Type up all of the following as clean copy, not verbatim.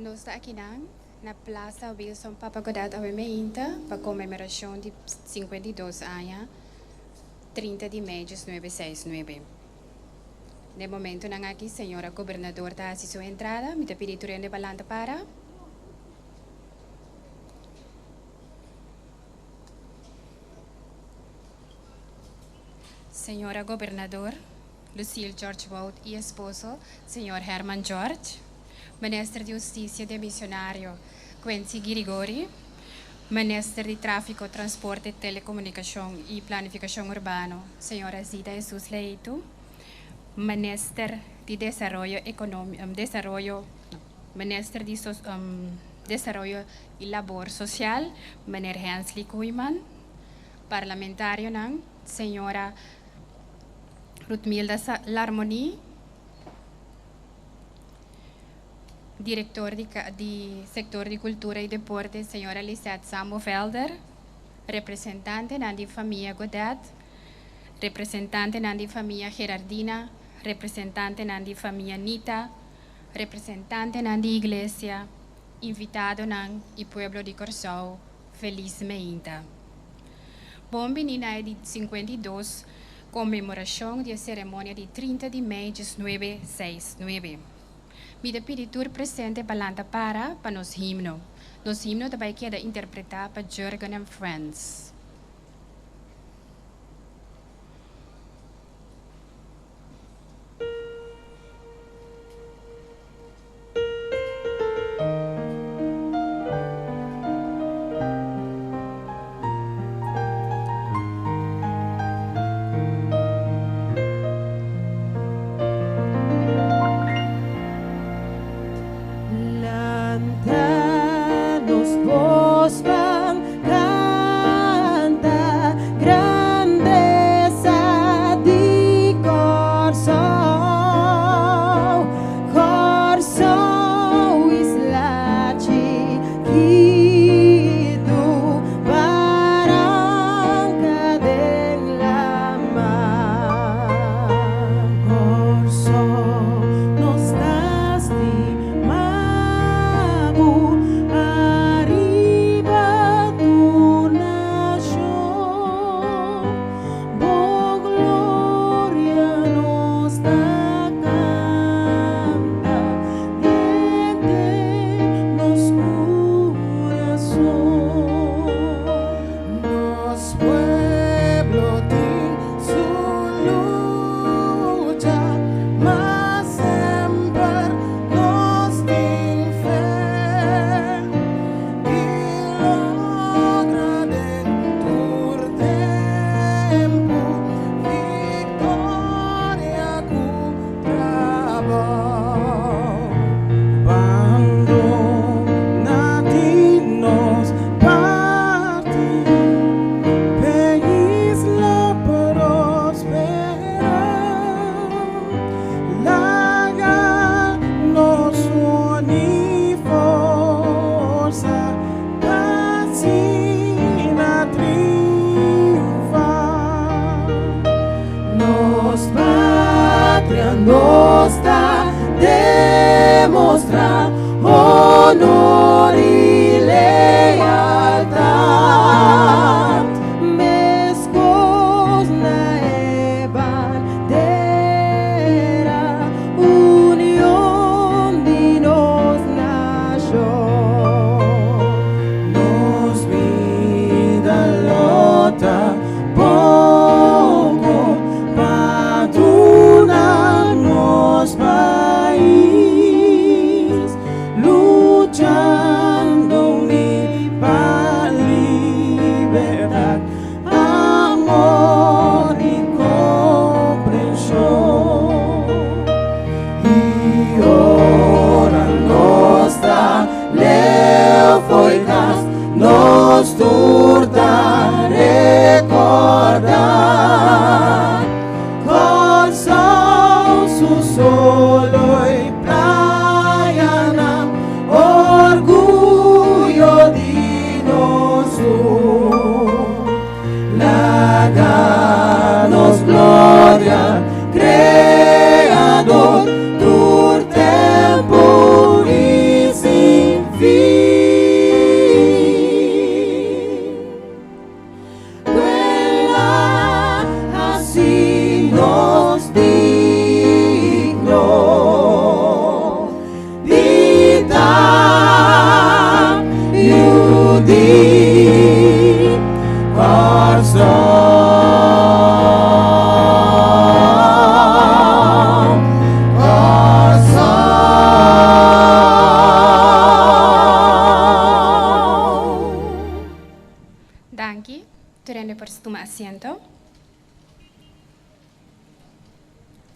Nos ta akinan na Plaza Wilson Papa Godett awe meinta pa konmemorashon di 52 aña 30 di mei 1969. Den momentonan aki señora Gobernador ta hasi su entrada. Mi ta pidi tur hende pa lanta para. Señora Gobernador Lucille George Wout y esposo señor Herman George, Minister di Husticia demisionario Quincy Girigorie, Minister di Trafico, Transporte, Telecomunicacion y Planificacion Urbano señora Zita Jesus Leito, Minister di Desaroyo Economi Desaroyo no, Minister di Desaroyo y Labor Social meneer Hensley Koeiman, Parlamentarionan señora Ruthmilda Larmonie, Director di di Sector di Cultura y Deporte señora Lisette Sambo-Velder, representantenan di famia Godett, representantenan di famia Gerardina, representantenan di famia Nita, representantenan di iglesia, invitadonan y pueblo di Corsou, felis meinta. Bon bini na e di 52 konmemorashon di e seremonia di 30 di mei 1969. Mi ta pidi tur presente pa lanta para pa nos himno. Nos himno ta bai keda interpretá pa Jurgen and Friends. Lanta nos bos ban kanta grandesa di Kòrsou. Kòrsou isla chikitu, baranka den laman. Kòrsou nos ta stima bo ariba tur nashon. Bo gloria nos ta kanta den nos kurason. Nos pueblo tin su lucha, ma semper nos tin fe di logra den tur tempu viktoria ku trabou. Bandoná di nos parti, pais lo prosperá. Laga nos uni forsa, p'asina triunfá. Nos patria nos ta demostrá honor i lealtat. Meskos na e bandera, union di nos nashon. Nos bida lo ta poko pa duna nos pais, luchando.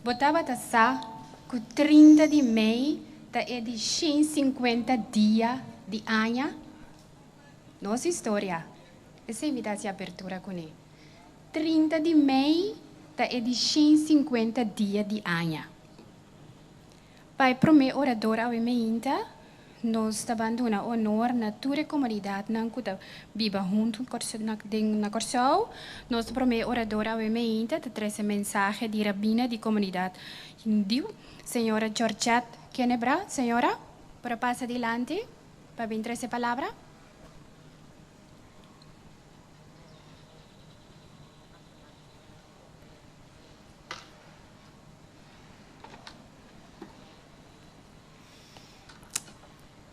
Bo tabata sa ku 30 di mei ta e di 150 dia di aña? Nos historia. Esei mi ta hasi apertura kuné. 30 di mei ta e di 150 dia di aña. Pa e promé orador awe meinta, nos ta ban duna honor na tur e komunidatnan ku ta biba huntu den na Kòrsou. Nos promé orador awe meinta ta trese mensahe di rabina di komunidat Hindiu, señora Georgette Kenebra. Señora, por a pasa dilanti pa bin trese palabra?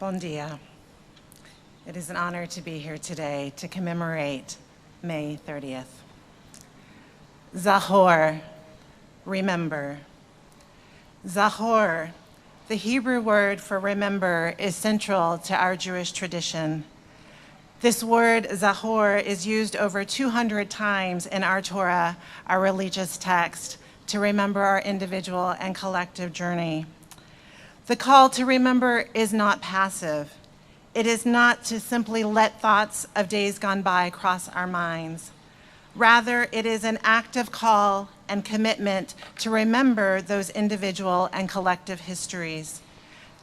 Bon dia. It is an honor to be here today to commemorate May 30th. Zachor, remember. Zachor, the Hebrew word for remember, is central to our Jewish tradition. This word, Zachor, is used over 200 times in our Torah, our religious text, to remember our individual and collective journey. The call to remember is not passive. It is not to simply let thoughts of days gone by cross our minds. Rather, it is an active call and commitment to remember those individual and collective histories,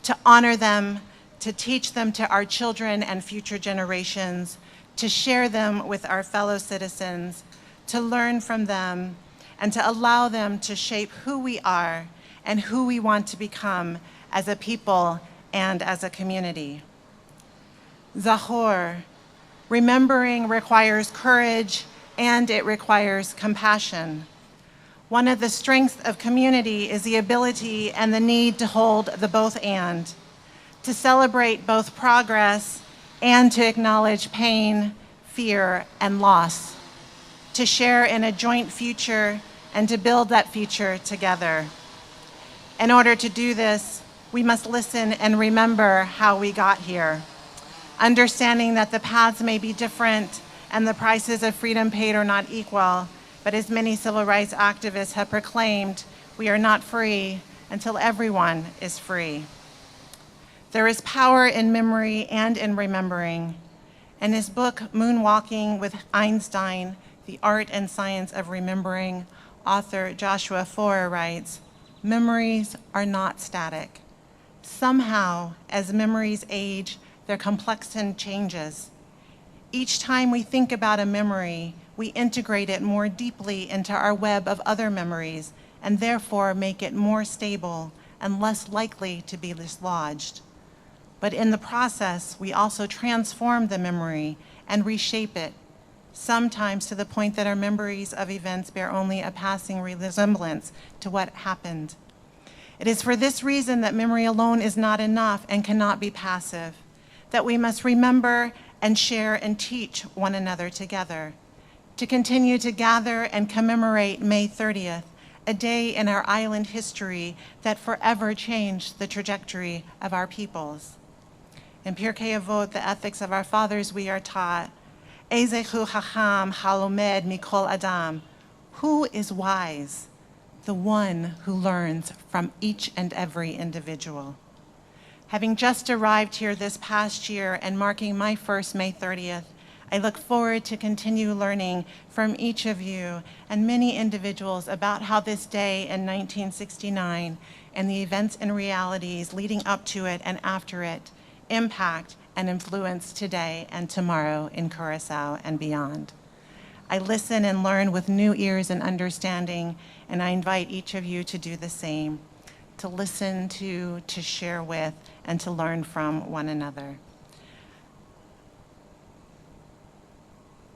to honor them, to teach them to our children and future generations, to share them with our fellow citizens, to learn from them, and to allow them to shape who we are and who we want to become as a people and as a community. Zachor, remembering requires courage and it requires compassion. One of the strengths of community is the ability and the need to hold the both and, to celebrate both progress and to acknowledge pain, fear, and loss, to share in a joint future and to build that future together. In order to do this, we must listen and remember how we got here, understanding that the paths may be different and the prices of freedom paid are not equal, but as many civil rights activists have proclaimed, we are not free until everyone is free. There is power in memory and in remembering. In his book, Moonwalking with Einstein, The Art and Science of Remembering, author Joshua Foer writes, memories are not static. Somehow, as memories age, their complexion changes. Each time we think about a memory, we integrate it more deeply into our web of other memories and therefore make it more stable and less likely to be dislodged. But in the process, we also transform the memory and reshape it, sometimes to the point that our memories of events bear only a passing resemblance to what happened. It is for this reason that memory alone is not enough and cannot be passive, that we must remember and share and teach one another together, to continue to gather and commemorate May 30th, a day in our island history that forever changed the trajectory of our peoples. In Pirkei Avot, the ethics of our fathers, we are taught, Ezehu Chacham Halomed Mikol Adam, who is wise? The one who learns from each and every individual. Having just arrived here this past year and marking my first May 30th, I look forward to continue learning from each of you and many individuals about how this day in 1969 and the events and realities leading up to it and after it impact and influence today and tomorrow in Curacao and beyond. I listen and learn with new ears and understanding, and I invite each of you to do the same, to listen to, to share with, and to learn from one another.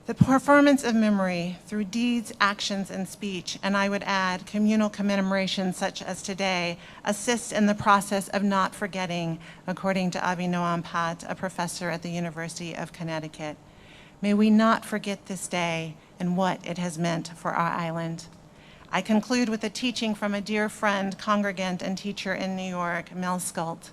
The performance of memory through deeds, actions, and speech, and I would add communal commemorations such as today, assists in the process of not forgetting, according to Avinoam Patt, a professor at the University of Connecticut. May we not forget this day and what it has meant for our island. I conclude with a teaching from a dear friend, congregant, and teacher in New York, Mel Skult.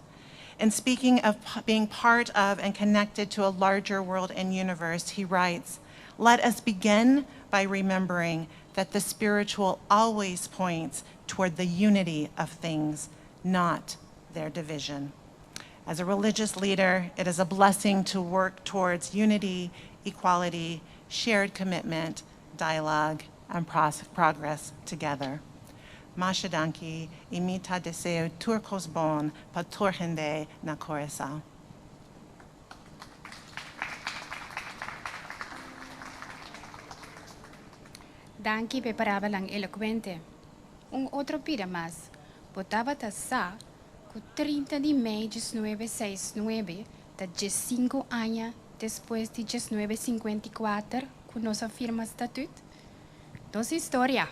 In speaking of being part of and connected to a larger world and universe, he writes, let us begin by remembering that that the spiritual always points toward the unity of things, not their division. As a religious leader, it is a blessing to work towards unity, equality, shared commitment, dialogue, and progress together. Masha danki i mi ta desea tur cos bon pa tur hende na Curaçao. Danki p'e parabanan elokuente. Un otro pida mas, bo tabata sa ku 30 di mei diesnuebe seis nuebe ta diesinku aña despues di diesnuebe sinkuenta i kuater ku nos a firma Statut? Nos historia!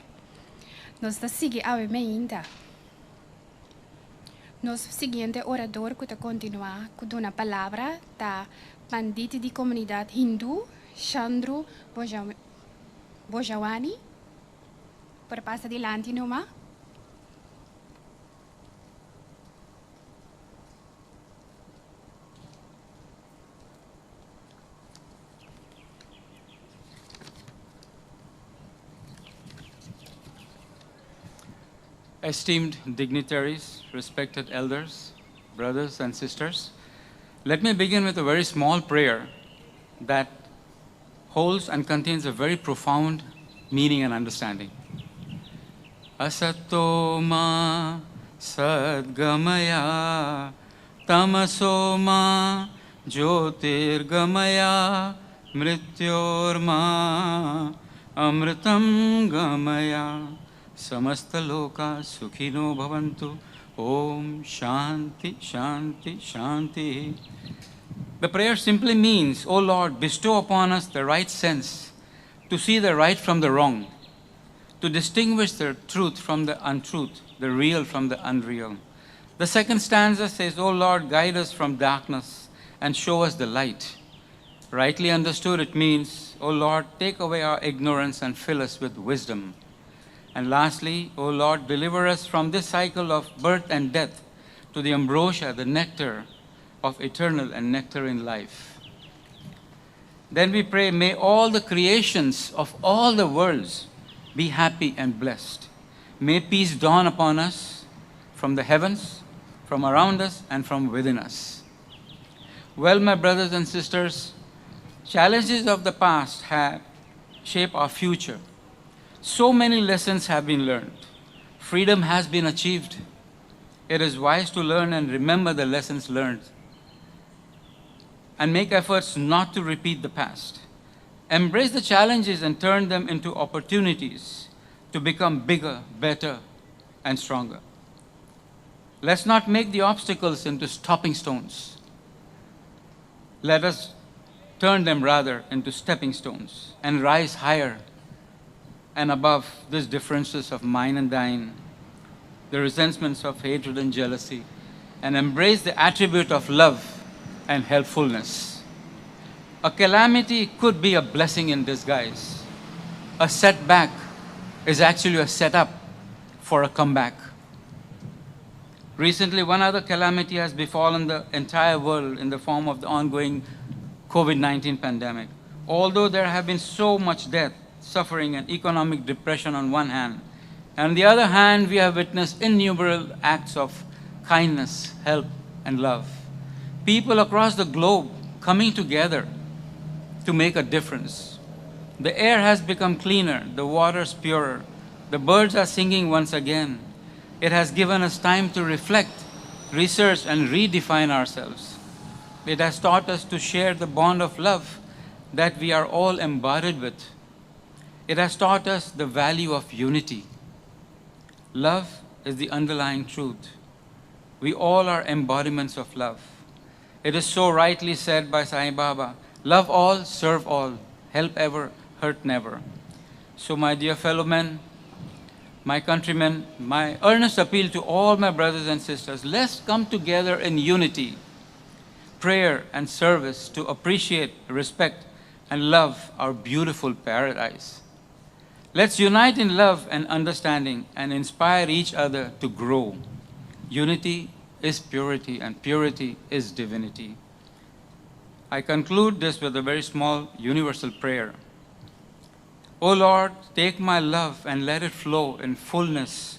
Nos ta sigui awe meinta. Nos siguiente orador ku ta kontinuá ku duna palabra ta Pandit di komunidat Hindú, Chandru Bhojawani. Por pasa dilanti numa. Esteemed dignitaries, respected elders, brothers and sisters, let me begin with a very small prayer that holds and contains a very profound meaning and understanding. Asato ma sadgamaya tamaso ma jyotirgamaya mrityorma amritam gamaya samastaloka sukhino bhavantu om shanti shanti shanti. The prayer simply means, O Lord, bestow upon us the right sense to see the right from the wrong, to distinguish the truth from the untruth, the real from the unreal. The second stanza says, O Lord, guide us from darkness and show us the light. Rightly understood, it means, O Lord, take away our ignorance and fill us with wisdom. And lastly, O Lord, deliver us from this cycle of birth and death to the ambrosia, the nectar of eternal and nectarine life. Then we pray, may all the creations of all the worlds be happy and blessed. May peace dawn upon us from the heavens, from around us, and from within us. Well, my brothers and sisters, challenges of the past have shaped our future. So many lessons have been learned. Freedom has been achieved. It is wise to learn and remember the lessons learned and make efforts not to repeat the past. Embrace the challenges and turn them into opportunities to become bigger, better, and stronger. Let's not make the obstacles into stopping stones. Let us turn them rather into stepping stones and rise higher and above these differences of mine and thine, the resentments of hatred and jealousy, and embrace the attribute of love and helpfulness. A calamity could be a blessing in disguise. A setback is actually a setup for a comeback. Recently, one other calamity has befallen the entire world in the form of the ongoing COVID-19 pandemic. Although there have been so much death, suffering, and economic depression on one hand, and on the other hand, we have witnessed innumerable acts of kindness, help, and love. People across the globe coming together to make a difference. The air has become cleaner, the waters purer, the birds are singing once again. It has given us time to reflect, research, and redefine ourselves. It has taught us to share the bond of love that we are all embodied with. It has taught us the value of unity. Love is the underlying truth. We all are embodiments of love. It is so rightly said by Sai Baba, love all, serve all, help ever, hurt never. So my dear fellow men, my countrymen, my earnest appeal to all my brothers and sisters, let's come together in unity, prayer and service to appreciate, respect, and love our beautiful paradise. Let's unite in love and understanding and inspire each other to grow. Unity is purity, and purity is divinity. I conclude this with a very small universal prayer. O Lord, take my love and let it flow in fullness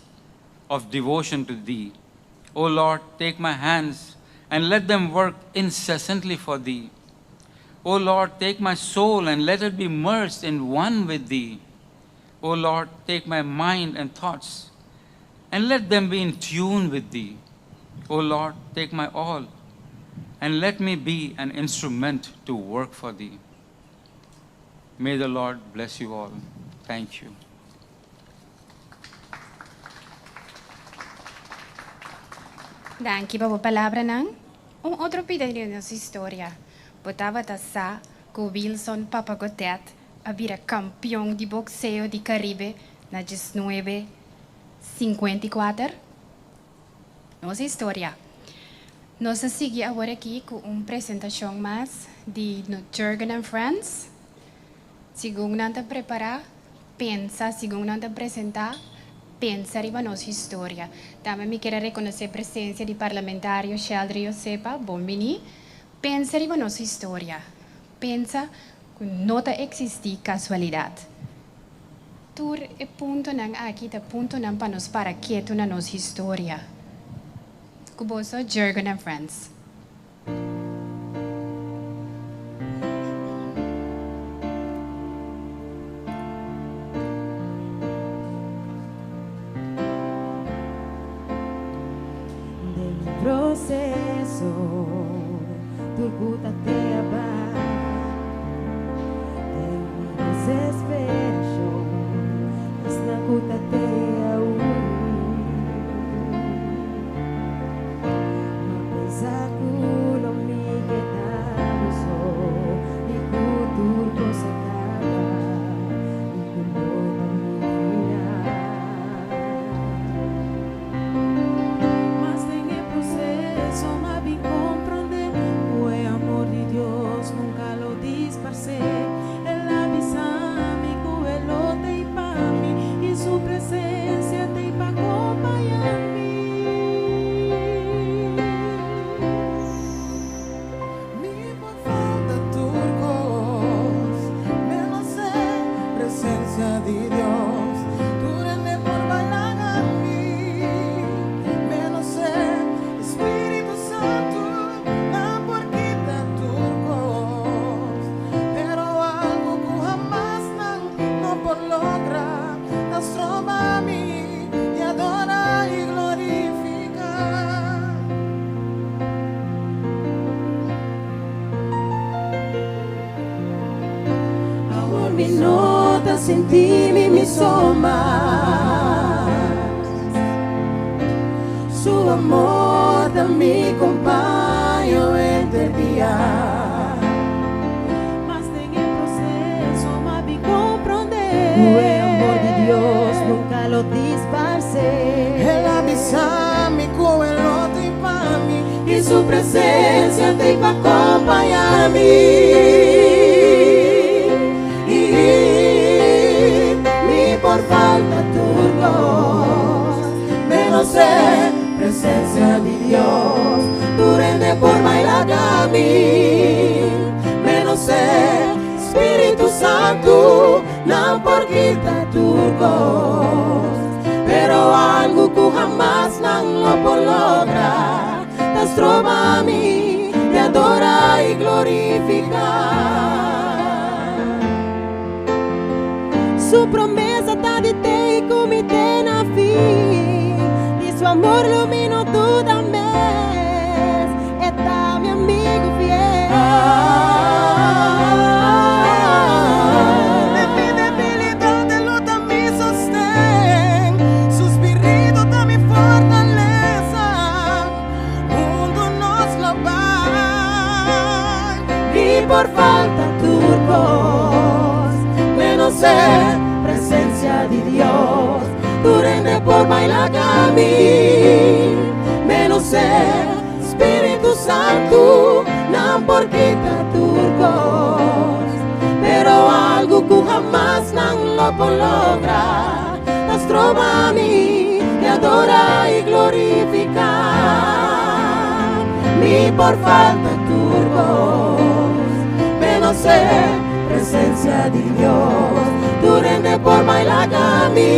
of devotion to Thee. O Lord, take my hands and let them work incessantly for Thee. O Lord, take my soul and let it be merged in one with Thee. O Lord, take my mind and thoughts and let them be in tune with Thee. O Lord, take my all and let me be an instrument to work for Thee. May the Lord bless you all. Thank you. Danki pa bo palabranan. Un otro pida di nos historia. Bo tabata sa ku Wilson Papa Godett a bira kampion di bokseo di Karibe na 1954? Nos historia. Nos ta sigui awor aki ku un presentashon mas di Jurgen and Friends. Segun nan ta prepará, pensa, segun nan ta presentá, pensa riba nos historia. Tambe mi kier a rekonosé presensia di parlamentario Sheldry Osepa, bon biní. Pensa riba nos historia. Pensa ku no ta eksistí kasualidat. Tur e puntonan aki ta puntonan pa nos para ketu na nos historia. Ku boso, Jurgen and Friends. Den mi proceso tur cu ta te aba Den mi desesperacion esnan cu ta te aun Ma pensa cu lo mi keda bo so y cu tur cos a caba y cu lo ta mi final. Mas den e proceso m'a bin comprende cu e amor di Dios nunca lo disparce. El a bisa mi cu e lo t'ey pa mi y su presencia t'ey pa acompaña mi. Mi por falta tur cos, menos e presencia di Dios. Tur hende por baila mi, menos e Spiritu Santo. Nan por kita tur cos, pero algo cu hamas nan no por logra, ta stroba mi di adora y glorifica. Awor mi no ta sinti mi mi so mas. Su amor ta mi compaño henter dia. Mas den e proceso m'a bin comprende. Cu e amor di Dios nunca lo disparce. El a bisa mi cu e lo t'ey pa mi y su presencia t'ey pa acompaña mi. Y mi por falta tur cos, menos e presencia di Dios. Tur hende por baila mi, menos e Spiritu Santo. Nan por kita tur cos, pero algo cu hamas nan lo por logra, ta stroba mi di adora y glorifica. Su promesa ta di t'ey cu mi te na fin. Di su amor lo mi no duda mes. E ta mi amigo fiel. Den mi debilidad e lo ta mi sosten. Su spirito ta mi fortaleza. Hunto nos lo bay. Mi por falta tur cos, menos e presencia di Dios. Tur hende por baila mi, menos e Spiritu Santo. Nan por kita tur cos, pero algo cu hamas nan lo por logra, ta stroba mi di adora y glorifica. Mi por falta tur cos, menos e presencia di Dios. Tur hende por bai laga mi,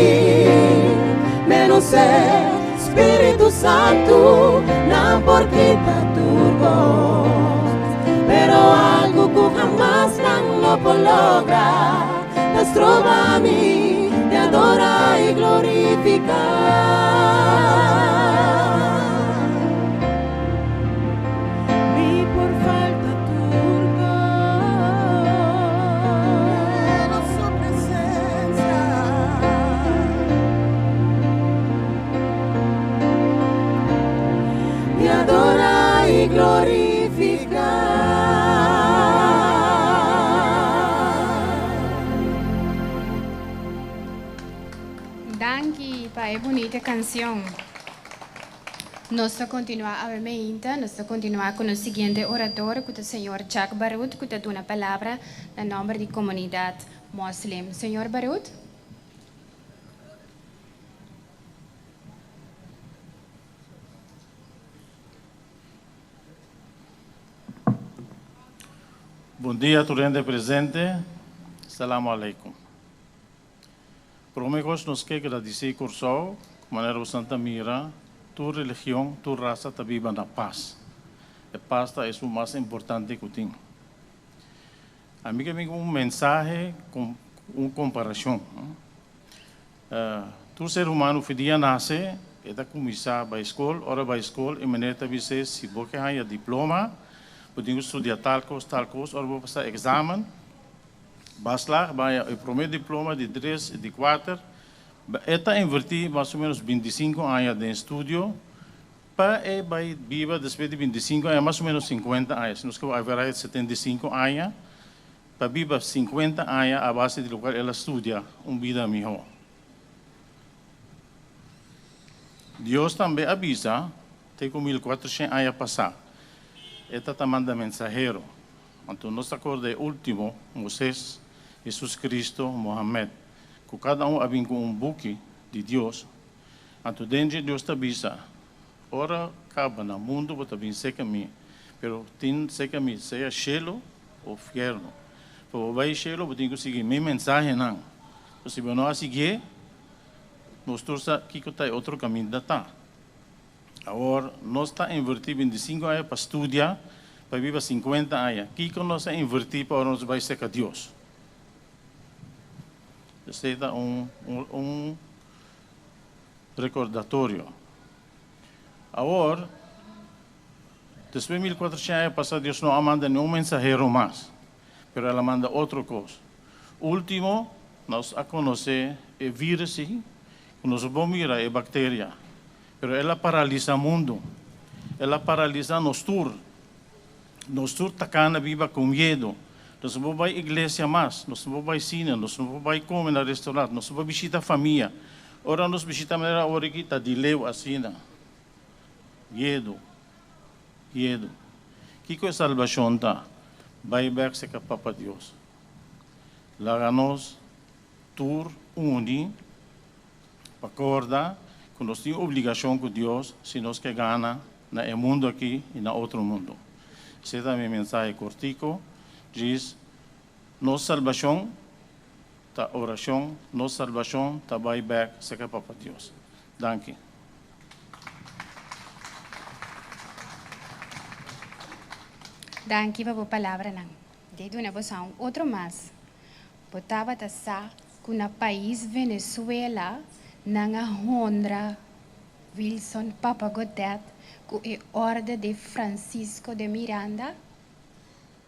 menos e Spiritu Santu. Nan por kita tur kos, pero algu ku hamas nan no por logra ta stroba mi di adora i glorifiká. Mi por falta tur kos. Menos su presencia. Di adora i glorifiká. Danki pa e bunita kansion. Nos ta kontinuá awe meinta, nos ta kontinuá ku nos siguiente orador ku ta señor Jack Barut ku ta duna palabra na nòmber di komunidat moslim. Señor Barut. Bon dia tur hende presente. Salamu alaikum. Prome kos nos ke gradisí Kòrsou ku manera bosan ta mira tur religion, tur rasa ta biba na pas. E pas ta esun mas importante ku tin. Ami ke bin ku un mensahe ku un komparashon. Tur ser humano fi dia nase e ta kuminsá bai skol, ora bai skol e meneer ta bis'é si bo ke haña diploma bo tin ku studia tal kos, tal kos, ora bo pasa eksamen Ba slag ba e prome diploma, di tres i di kuater. E ta inverti mas o menos bintisinko aña den studio pa e bai biba despues di bintisinko aña mas o menos sinkuenta aña. Si nos ke average setentisinku aña pa biba sinkuenta aña a base di lokual el a studia un bida miho. Dios tambe a bisa te ku milkuatershen aña pasá e ta ta manda mensahero. Anto nos ta korda e último, Moisés, Hesus Cristo, Mohamed, ku kada un a bin ku un buki di Dios. Anto den dje Dios ta bisa, Ora kaba na mundu bo ta bin seka mi, pero tin seka mi sea shelu o fiernu. Pa bo bai shelu bo tin ku sigui mi mensahenan. Pero si bo no a siguié, nos tur sa kiko ta e otro kaminda ta. Awor, nos ta invertí bintisinko aña pa studia, pa biba sinkuenta aña. Kiko nos a invertí pa ora nos bai serka Dios? Esei ta un un rekordatorio. Awor, despues milkuatroshen aña pasá Dios no a manda niun mensahero mas, pero el a manda otro kos. Último, nos a konosé e vírus ei, ku nos no por mira, e bakteria. Pero el a paralisa mundu. El a paralisa nos tur. Nos tur ta kana biba ku miedu. Nos no por bai iglesia mas, nos no por bai sine, nos no por bai kome na restaurant, nos no por bishita famia. Ora nos bishita manera awor aki ta di leu asina. Miedu. Miedu. Kiko e salbashon ta? Bai bek serka Papa Dios. Laga nos tur uni. Pa korda ku nos tin obligashon ku Dios si nos ke gana na e mundu aki i na otro mundu. Esei ta mi mensahe kortiko, djis, Nos salbashon ta orashon, nos salbashon ta bai bek serka Papa Dios. Danki. Danki pa bo palabranan. Dei duna bo sa un otro mas. Bo tabata sa ku na pais Venezuela nan a honra Wilson Papa Godett ku e Orde de Francisco de Miranda?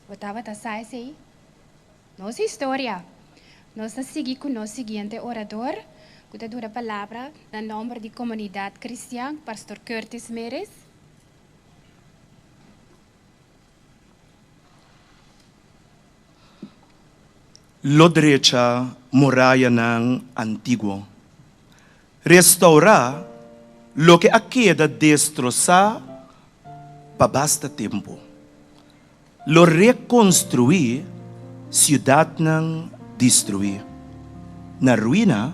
Bo tabata sa esei? Nos historia! Nos ta sigui ku nos siguiente orador ku ta duna palabra na nomber di komunidat kristian, Pastor Curtis Meris. Lo drecha murayanan antiguo. Restaurá loke a keda destrosá pa basta tempu. Lo rekonstruí siudatnan destruí, na ruina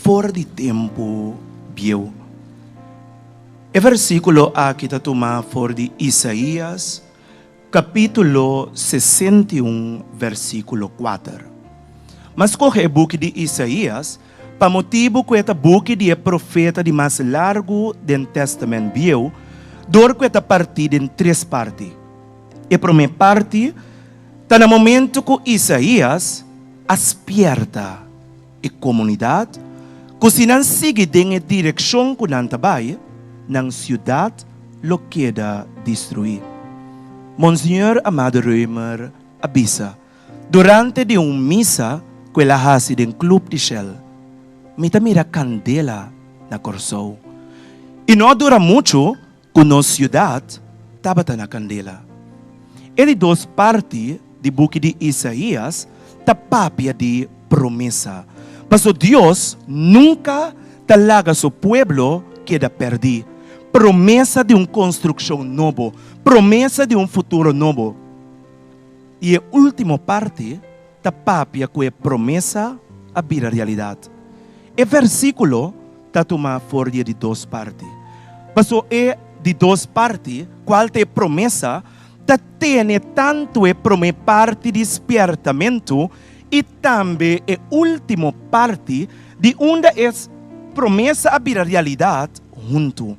for di tempu bieu. E versíkulo aki ta tumá for di Isaías Capítulo 61 versículo 4. M'a skohe e buki di Isaías pa motibu ku e ta buki di e profeta di mas largu den Tèstamènt Bieu, dor ku e ta partí den tres parti. E promé parti ta na momentu ku Isaías a spièrta e komunidat ku si nan sigui den e direkshon ku nan ta bai, nan siudat lo keda destruí. Monseñor Amado Römer a bisa durante di un misa ku el a hasi den Club di Shell, Mi ta mira kandela na Kòrsou. I no a dura muchu ku nos siudat tabata na kandela. E di dos parti di buki di Isaías ta papia di promesa, paso Dios nunka ta laga su pueblo keda pèrdí. Promesa di un konstrukshon nobo, promesa di un futuro nobo. I e último parti ta papia ku e promesa a bira realidat. E versíkulo ta tumá for di e di dos parti. Paso e di dos parti, kual ta e promesa, ta tene tantu e promé parti di spièrtamentu i tambe e último parti di unda e promesa a bira realidat huntu.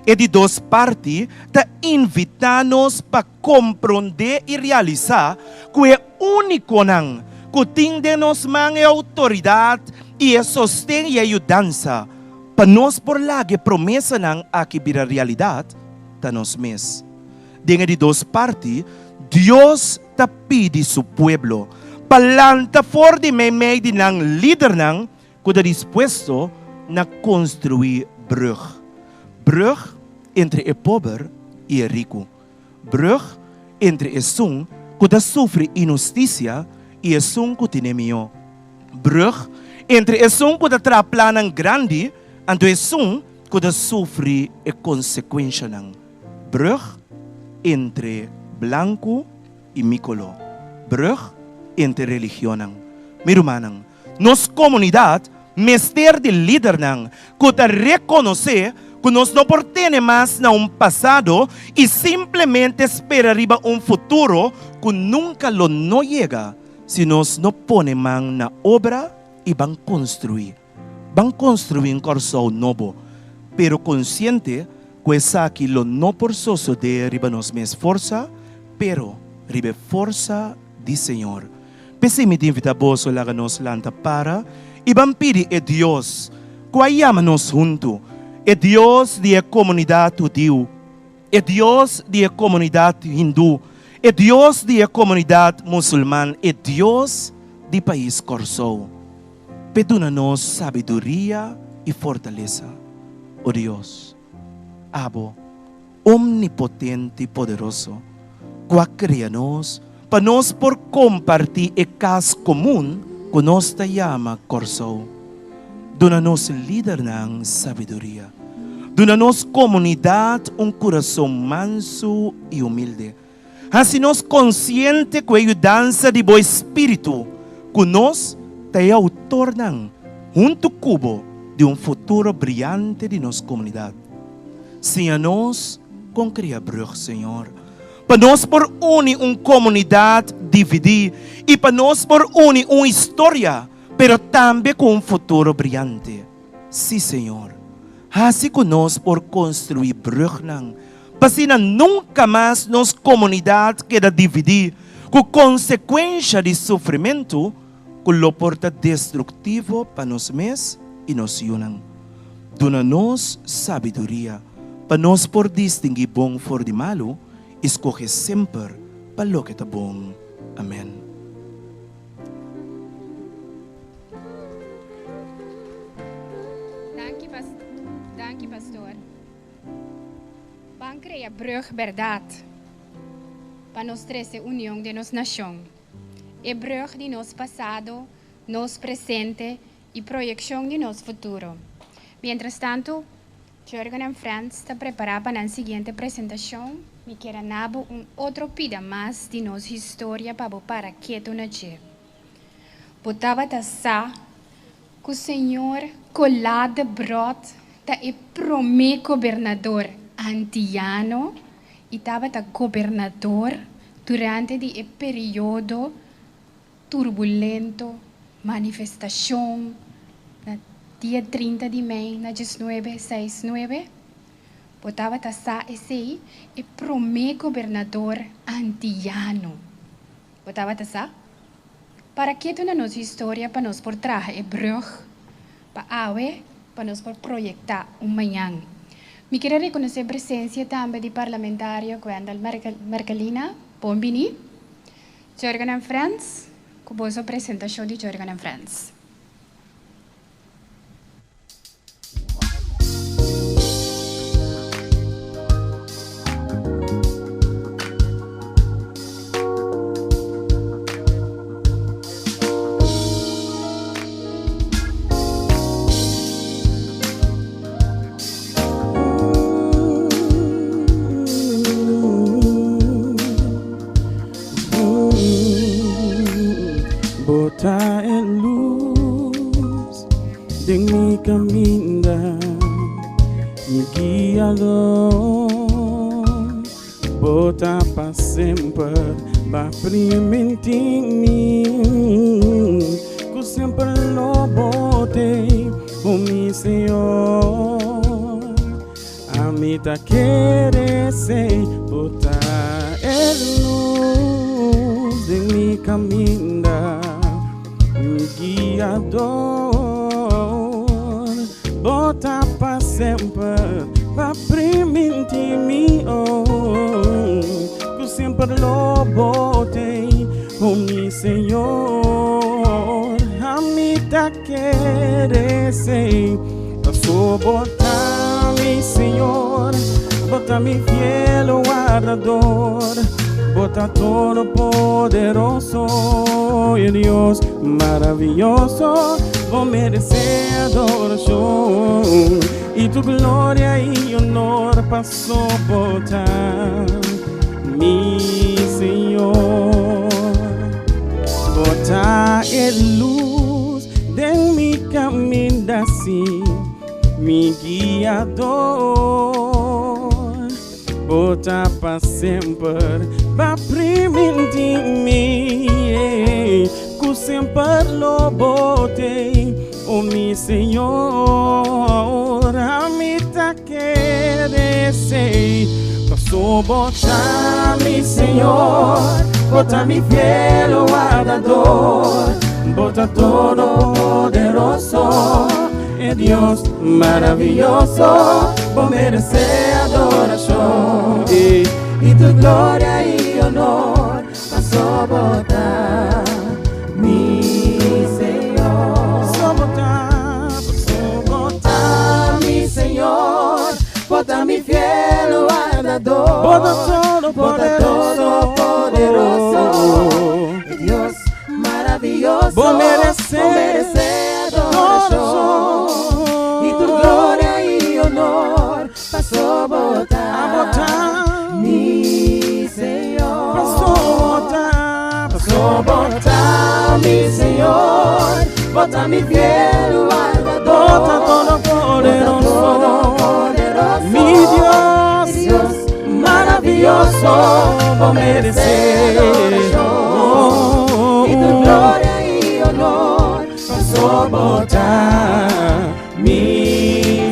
E di dos parti ta invitá nos pa komprondé i realisá ku e únikonan ku tin den nos man e outoridat i e sosten i e yudansa pa nos por laga e promesanan aki bira realidat ta nos mes. Den e di dos parti, Dios ta pidi su pueblo pa lanta for di meimei di nan lidernan ku ta dispuesto na konstruí brùg. Brùg entre e pober i e riku. Brùg entre esun ku ta sufri inhustisia i esun ku tine mihó. Brùg entre esun ku ta traha plannan grandi anto esun ku ta sufri e konsekuenshanan. Brùg entre blanku i mi koló. Brùg entre religionnan. Mi rumannan, Nos komunidat mester di lidernan ku ta rekonosé ku nos no por tene mas na un pasado i simplemente spera riba un futuro ku nunka lo no yega si nos no pone man na obra i ban konstruí. Ban konstruí un Kòrsou nobo, pero konsiente ku esaki lo no por sosodé riba nos mes forsa, pero riba e forsa di Señor. P'esei mi ta invitá boso laga nos lanta para i ban pidi e Dios ku a yama nos huntu, e Dios di e komunidat hudiu, e Dios di e komunidat hindú, e Dios di e komunidat musulman, e Dios di pais Kòrsou, p'e duna nos sabiduria i fortalesa. O Dios, abo. Omnipotente i Poderoso, ku a krea nos pa nos por kompartí e kas komun ku nos ta yama Kòrsou. Duna nos lidernan sabiduria. Duna nos komunidat un kurason mansu i humilde. Hasi nos konsiente ku e yudansa di bo Espíritu ku nos ta e outornan huntu ku bo di un futuro briante di nos komunidat. Siña nos kon kria brug, Señor, pa nos por uni un komunidat dividí i pa nos por uni un historia, pero tambe ku un futuro briante. Sí, Señor, hasi ku nos por konstruí brugnan, pa asina nunka mas nos komunidat keda dividí ku konsekuensha di sufrimentu ku lo por ta destruktivo pa nos mes i nos yunan. Duna nos sabiduria pa nos por distinguí bon for di malu i skohe semper pa loke ta bon. Amèn. Danki pas danki pastor. Ban krea brug bèrdat pa nos trese union den nos nashon. E brug di nos pasado, nos presente i proyekshon di nos futuro. Mientrastantu, Jurgen en Frans ta prepará pa nan siguiente presentashon. Mi kier a na bo un otro pida mas di nos historia pa bo para ketu na dje. Bo tabata sa ku señor Colá de Brot ta e promé gobernador antiano i tabata gobernador durante di e periodo turbulento Manifestashon na dia 30 di mei na 1969? Bo tabata sa esei? E promé gobernador antiyano. Bo tabata sa? Para ketu na nos historia pa nos por traha e brug pa awe pa nos por proyektá un mañan. Mi kier a rekonosé presensia tambe di parlamentario Gwendal Merkelina. Bon bini. Jurgen en Friends, ku boso presentashon di Jurgen en Friends. Bo ta e lus den mi kaminda, mi guiador. Bo ta pa semper, b'a primintí mi ku semper lo bo t'ei, o mi Señor. Ami ta kere esei, bo ta e lus den mi kaminda, mi guiador. Bo ta pa semper, b'a primintí mi, oh, ku semper lo bo t'ei, oh mi Señor. Ami ta kere esei, paso bo ta mi Señor, bo ta mi fiel wardador, bo ta todopoderoso i Dios maraviyoso, bo meresé adorashon i tur gloria i honor paso bo ta mi Señor. Bo ta e lus den mi kaminda, sí, mi guiador. Bo ta pa semper, b'a primintí mi ku semper lo bo t'ei, o mi Señor. Ami ta kere esei, paso bo ta mi Señor, bo ta mi fiel wardador, bo ta todopoderoso, e Dios maraviyoso, bo meresé adorashon i tur gloria i honor, paso bo ta mi Señor. Paso bo ta, paso bo ta mi Señor, bo ta mi fiel wardador, bo ta todopoderoso, e Dios maraviyoso, bo meresé, bo meresé adorashon i tur gloria i honor, paso bo ta mi Señor. Paso bo ta, paso bo ta mi Señor, bo ta mi fiel wardador, bo ta todopoderoso, mi Dios, Dios maraviyoso, bo meresé adorashon i tur gloria i honor, paso bo ta mi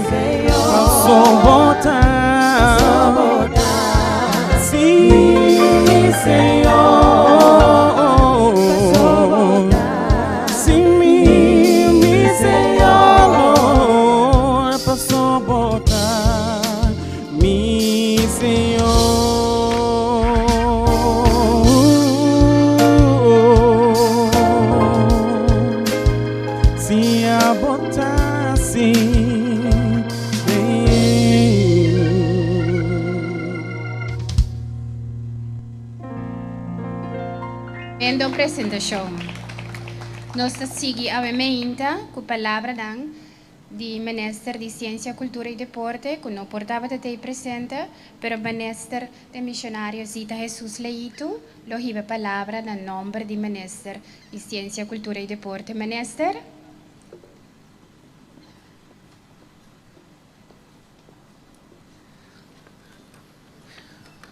Señor. Paso bo ta, sí, mi Señor. Sí, mi, mi Señor. Paso bo ta, mi Señor. Si abo ta, sí. Tremendo presentashon. Nos ta sigui awe meinta ku palabranan di Minister di Siensia, Kultura i Deporte ku no por tabata tei presente, pero Minister demisionario Zita Jesus Leito lo hiba palabra na nomber di Minister di Siensia, Kultura i Deporte. Minister.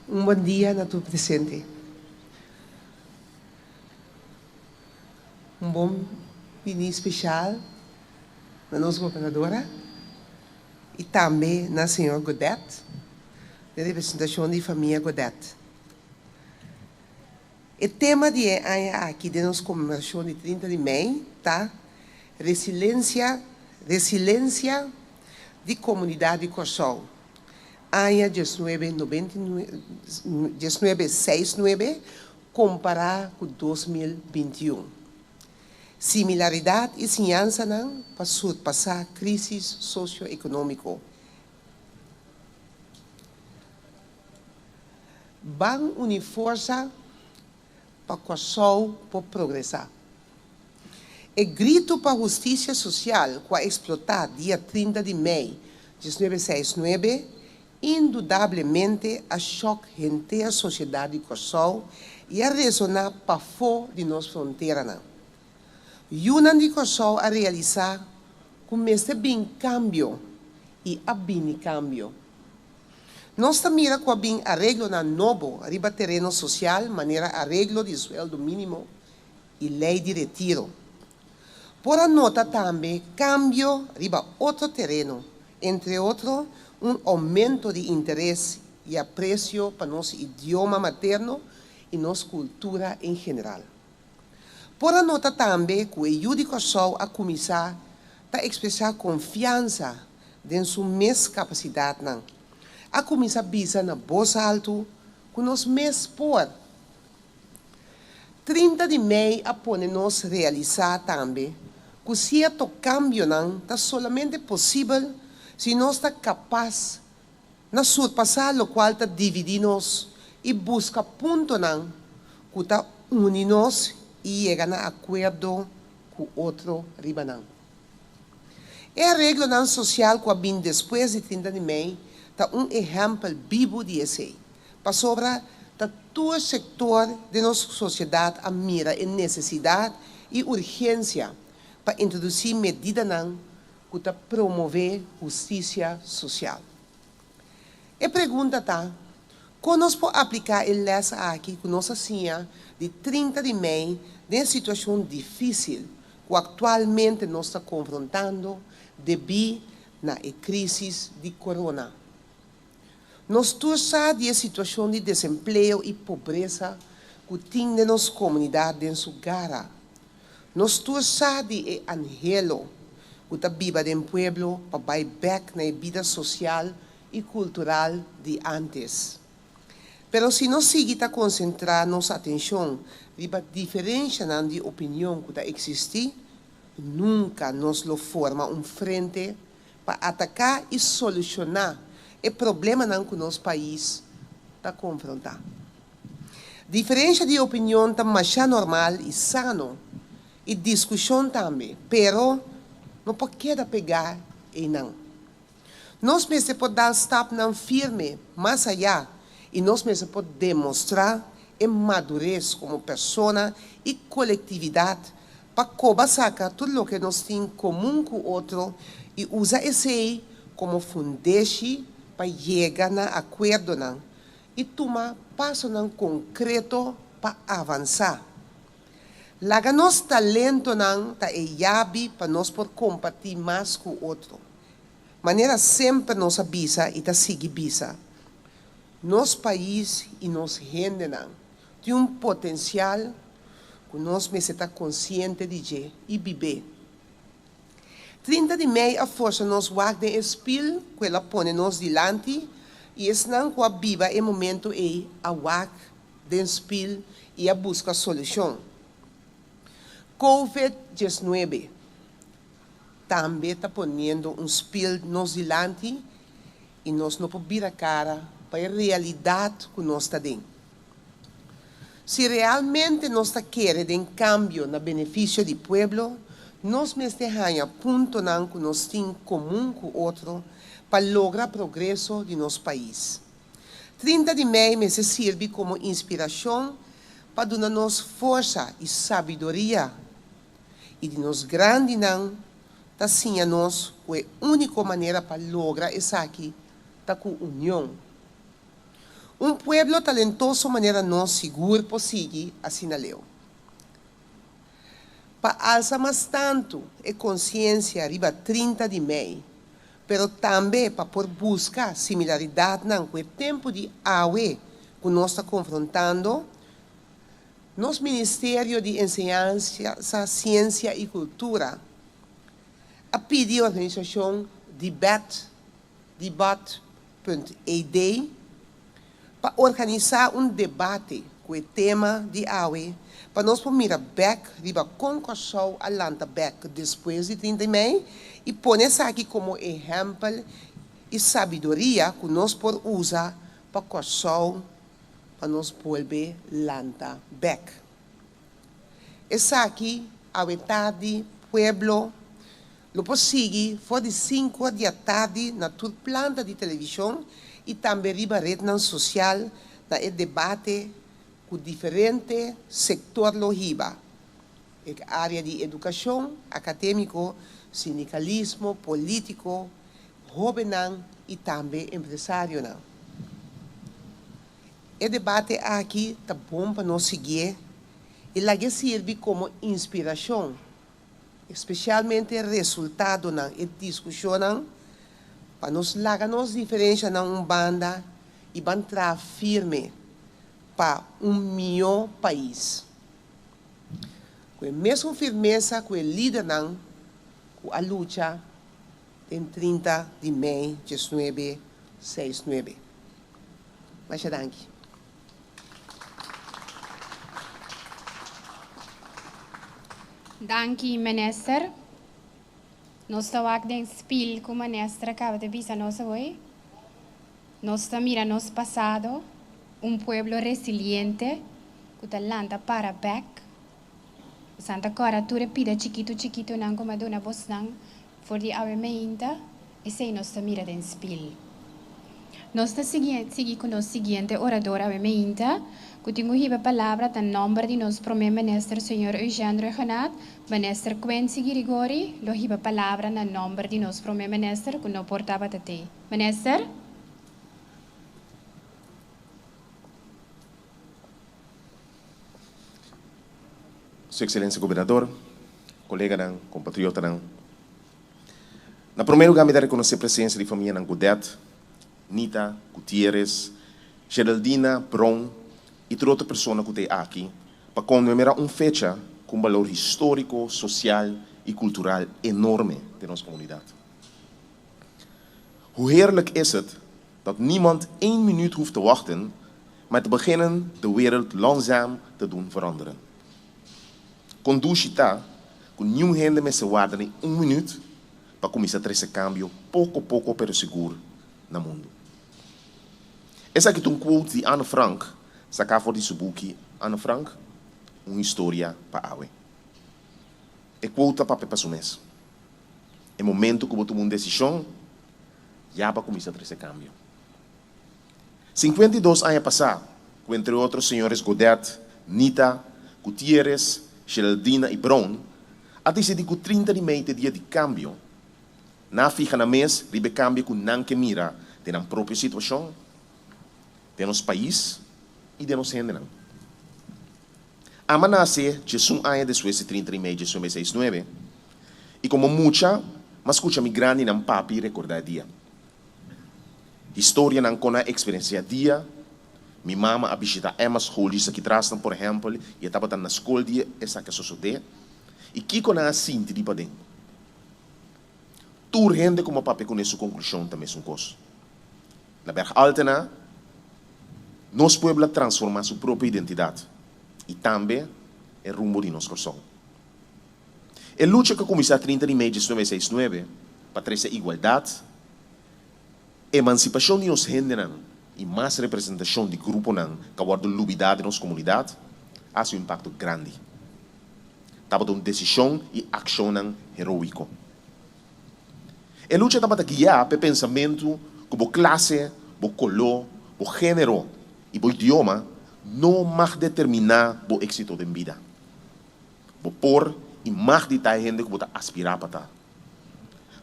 Un bon dia na tur presente. Un bon bini spesial na nos gobernadora i tambe na señor Godet den representashon di famia Godet. E tema di e aña aki den nos konmemorashon di 30 di mei ta Resilensia Resilensia di Komunidat di Kòrsou, aña 19 1969 kompará ku 2021. Similaridat i siñansanan pa surpasá krísis sosioekonómiko. Ban uni forsa pa Kòrsou por progresá. E gritu pa hustisia sosial ku a eksplotá dia 30 di mei 1969 indudablemente a shòk henter sosiedat di Kòrsou i a resoná pafó di nos fronteranan. Yunan di Kòrsou a realisá ku mester bin kambio i a bini kambio. Nos ta mira ku a bin areglonan nobo riba tereno sosial manera areglo di sueldo mínimo i lei di retiro. Por a nota tambe kambio riba otro tereno, entre otro un oumento di interes i apresio pa nos idioma materno i nos kultura en general. Por a nota tambe ku e yu di Kòrsou a kuminsá ta ekspresá konfiansa den su mes kapasidatnan. A kuminsá bisa na bos altu ku nos mes por. 30 di mei a pone nos realisá tambe ku sierto kambionan ta solamente posibel si nos ta kapas na surpasá lokual ta dividí nos i buska puntonan ku ta uni nos i yega na akuerdo ku otro riba nan. E areglonan sosial ku a bin despues di 30 di mei ta un ehèmpel bibu di esei. Pasobra ta tur sektor di nos sosiedat a mira e nesesidat i urgensia pa introdusí medidanan ku ta promové hustisia sosial. E pregunta ta, kon nos por apliká e lès aki ku nos a siña di 30 di mei den situashon difísil ku aktualmente nos ta konfrontando debí na e krísis di corona? Nos tur sa di e situashon di desempleo i pobresa ku tin den nos komunidat den su gara. Nos tur sa di e anhelo ku ta biba den pueblo pa bai bèk na e bida sosial i kultural di antes. Pero si nos sigui ta konsentrá nos atenshon riba diferensianan di opinion ku ta eksistí, nunka nos lo forma un frente pa ataká i solushoná e problemanan ku nos pais ta konfrontá. Diferensia di opinion ta masha normal i sano i diskushon tambe, pero no por keda pegá einan. Nos mester por dal stapnan firme mas ayá i nos mester por demostrá e madures komo persona i kolektividat pa koba saka tur loke nos tin komun ku otro i usa esei komo fundeshi pa yega na akuerdonan i tuma pasonan konkreto pa avansá. Laga nos talentonan ta e yabi pa nos por kompartí mas ku otro. Manera semper nos a bisa i ta sigui bisa, nos pais i nos hendenan tin un potensial ku nos mester ta konsiente di dje i bib'é. 30 di mei a forsa nos wak den e spil ku el a pone nos dilanti i esnan ku a biba e momento ei a wak den spil i a buska solushon. Covid-19 tambe ta poniendo un spil nos dilanti i nos no por bira kara pa e realidat ku nos ta aden. Si realmente nos ta kere den kambio na benefisio di pueblo, nos mester haña puntonan ku nos tin komun ku otro pa logra progreso di nos pais. 30 di mei mester sirbi komo inspirashon pa duna nos forsa i sabiduria i di nos grandinan ta siña nos ku e úniko manera pa logra esaki ta ku union. Un pueblo talentoso manera nos sigur por sigui asina leu. Pa alsa mas tantu e konsiensia riba 30 di mei, pero tambe pa por buska similaridatnan ku e tempu di awe ku nos ta konfrontando, nos Ministerio di Enseñansa, Siensia i Kultura a pidi organisashon Debate, debat.ed, pa organisá un debate ku e tema di awe pa nos por mira bèk riba kon Kòrsou a lanta bèk despues di 30 di mei i pone esaki komo ehèmpel i sabiduria ku nos por usa pa Kòrsou pa nos bolbe lanta bèk. Esaki awe tardi pueblo lo por sigui for di sinku or di atardi na tur planta di televishon i tambe riba retnan sosial na e debate ku diferente sektor lo hiba, e área di edukashon, akadémiko, sindikalismo, polítiko, hóbennan i tambe empresarionan. E debate aki ta bon pa nos siguié i lag'é sirbi komo inspirashon, espesialmente resultadonan e diskushonnan, pa nos laga nos diferenshanan un banda i ban traha firme pa un mihó pais. Ku e mesun firmesa ku e lidernan ku a lucha den 30 di mei 1969. Masha danki. Danki minister. Nos ta wak den spil ku minister a kaba di bisa nos awor. Nos ta mira nos pasado, un pueblo resiliente ku ta lanta para bèk. Santa Cora tur e pida chikitu chikitunan ku mi a duna bosnan for di awe meinta, esei nos ta mira den spil. Nos ta sigui sigui ku nos siguiente orador awe meinta, ku tin ku hiba palabra ta nòmber di nos Promé Minister señor Eugène Rhuggenaath, Minister Quincy Girigorie lo hiba palabra na nòmber di nos Promé Minister ku no por tabata tei. Minister? Su Excelencia Gobernador, coleganan, compatriotanan. Na prome lugar mi ta reconoce presencia di famianan Godet, Nita, Gutierrez, Geraldina, Brown y tur otro persona cu ta aki pa conmemora un fecha cu un balor historico, social y cultural enorme den nos comunidad. Hoe heerlijk is het dat niemand één minuut hoeft te wachten, maar te beginnen de wereld langzaam te doen veranderen. Kon dushi ta ku niun hende mester warda ni un minuut pa kuminsá trese kambio poko poko pero sigur na mundu. Esaki ta un quote di Anne Frank saká for di su buki Anne Frank, Un historia pa awe. E quote ta papia pa su mes. E momento ku bo tuma un desishon, ya bo a kuminsá trese kambio. 52 aña pasá, ku entre otro señores Godet, Nita, Gutierrez, Geraldina i Brown, a disidí ku 30 di mei ta e dia di kambio. Nan a fiha nan mes riba e kambio ku nan ke mira den nan propio situashon, den nos pais i den nos hendenan. Ama nase 11 aña despues di 30 di mei 1969, i komo mucha m'a skucha mi grandinan papi rekordá e dia. Historianan kon a eksperensiá dia, mi mama a bishitá Emma School djis aki trasnan por ehèmpel i e tabata na skol dia esaki a sosodé, i kiko nan a sinti di paden. Tur hende ku m'a papia kuné su konklushon ta mesun kos. Na Berg Altena, nos pueblo a transformá su propio identidat i tambe e rumbo di nos Kòrsou. E lucha ku a kuminsá 30 di mei 1969 pa trese igualdat, emansipashon di nos hendenan i mas representashon di gruponan ku a wòrdu lubidá den nos komunidat, a hasi un impakto grandi. Tabata un desishon i akshonnan heroiko. E lucha tabata guiá pa e pensamentu ku bo klase, bo koló, bo género i bo idioma no mag determiná bo éksito den bida. Bo por i mag di ta e hende ku bo ta aspirá pa ta.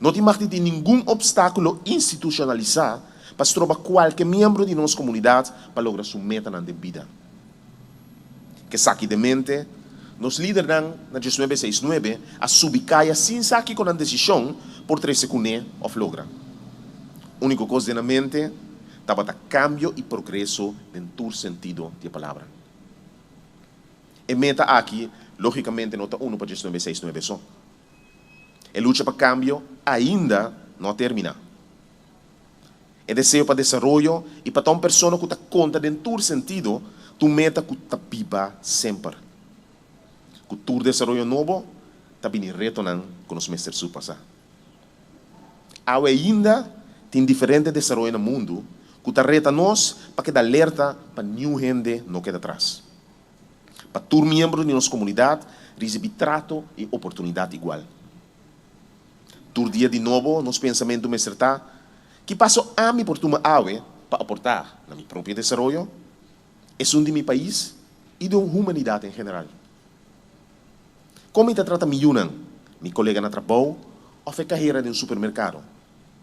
No tin mag di tin ningun opstákulo institushonalisá pa stroba kualke miembro di nos komunidat pa logra su metanan den bida. Ku esaki den mente, Nos lidernan na diesnuebe seis nuebe a subi kaya sin sa kiko nan desishon por trese kuné òf logra. Úniko kos den nan mente tabata kambio i progreso den tur sentido di e palabra. E meta aki lógikamente no ta unu pa diesnuebe seis nuebe so. E lucha pa kambio ainda no a terminá. E deseo pa desaroyo i pa ta un persona ku ta konta den tur sentido ta un meta ku ta biba semper. Ku tur desaroyo nobo ta bini retonan ku nos mester surpasá. Awe ainda tin diferente desaroyo na mundu ku ta reta nos pa keda alerta pa niun hende no keda tras. Pa tur miembro di nos komunidat risibí trato i oportunidat igual. Tur dia di nobo nos pensamentu mester ta, Ki paso ami por tuma awe pa aportá na mi propio desaroyo, esun di mi pais i di humanidat en general? Kon mi ta trata mi yunan, mi kolega na trabou òf e kahera den supermerkado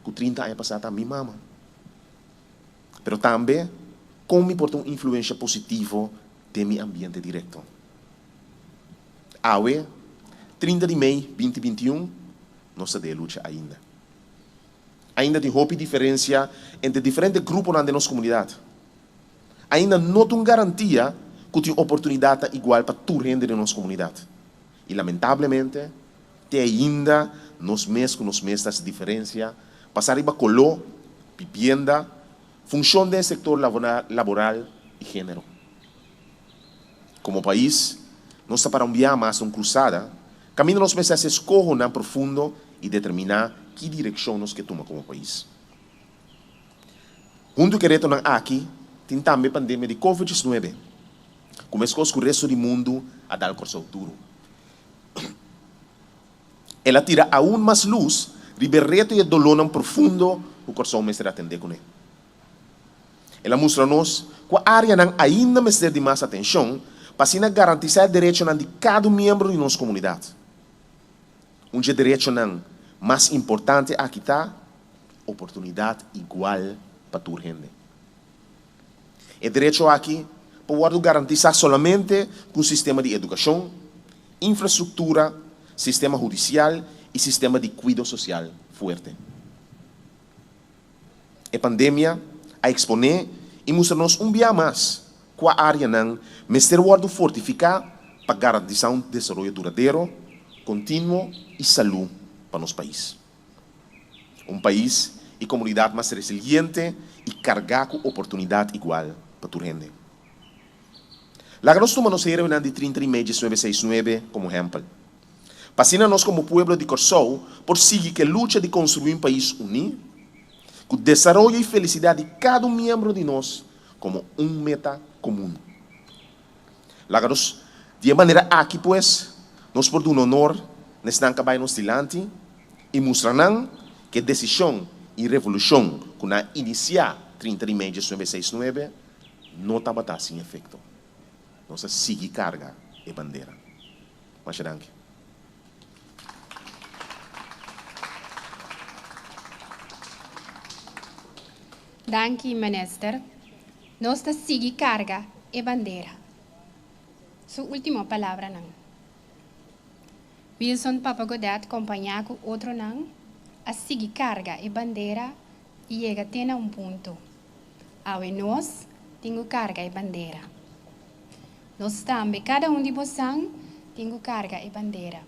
ku trinta aña pasá ta mi mama? Pero tambe, kon mi por ta un influensha positivo den mi ambiente direkto? Awe, 30 di mei binti 21, nos ta den e lucha ainda. Ainda tin hopi diferensia entre diferente gruponan den nos komunidat. Ainda no ta un garantia ku tin oportunidatnan igual pa tur hende den nos komunidat. I lamentablemente, te ainda nos mes ku nos mes ta hasi diferensia basá riba koló, bibienda, funshon den e sektor laboral i género. Komo pais, nos ta para un bia mas na un krusada kaminda nos mester hasi eskohonan profundo i determiná ki direkshon nos ke tuma komo pais. Huntu ku e retonan aki tin tambe pandemia di Covid 19, ku meskos ku resto di mundu a dal Kòrsou duru. El a tira aun mas lus riba e reto i e dolónan profundo ku Kòrsou mester atendé kuné. El a mustra nos kua áreanan ainda mester di mas atenshon pa asina garantisá e derechonan di kada un miembro di nos komunidat. Un dje derechonan mas importante aki ta oportunidat igual pa tur hende. E derecho aki por wòrdu garantisá solamente ku un sistema di edukashon, infrastruktura, sistema hudisial i sistema di kuido sosial fuerte. E pandemia a eksponé i mustra nos un bia mas kua áreanan mester wòrdu fortifiká pa garantisá un desaroyo duradero, kontinuo i salú pa nos pais. Un pais i komunidat mas resiliente i kargá ku oportunidat igual pa tur hende. Laga nos tuma nos héroenan di 30 di mei diesnuebe seis nuebe komo ehèmpel. Pa asina nos komo pueblo di Kòrsou por sigui ku e lucha di konstruí un pais uní, ku desaroyo i felisidat di kada un miembro di nos komo un meta komun. Laga nos di e manera aki pues nos por duna honor na esnan ku a bai nos dilanti i mustra nan ku e desishon i revolushon ku nan a inisiá 30 di mei 1969 no tabata sin efekto. Nos a sigui karga e bandera. Masha danki. Danki Minister. Nos ta sigui carga e bandera. Su ultimo palabranan. Wilson Papa Godett compaña cu otronan a sigui carga e bandera y yega te na un punto. Awe nos tin cu carga e bandera. Nos tambe, kada un di bosan, tin ku karga e bandera.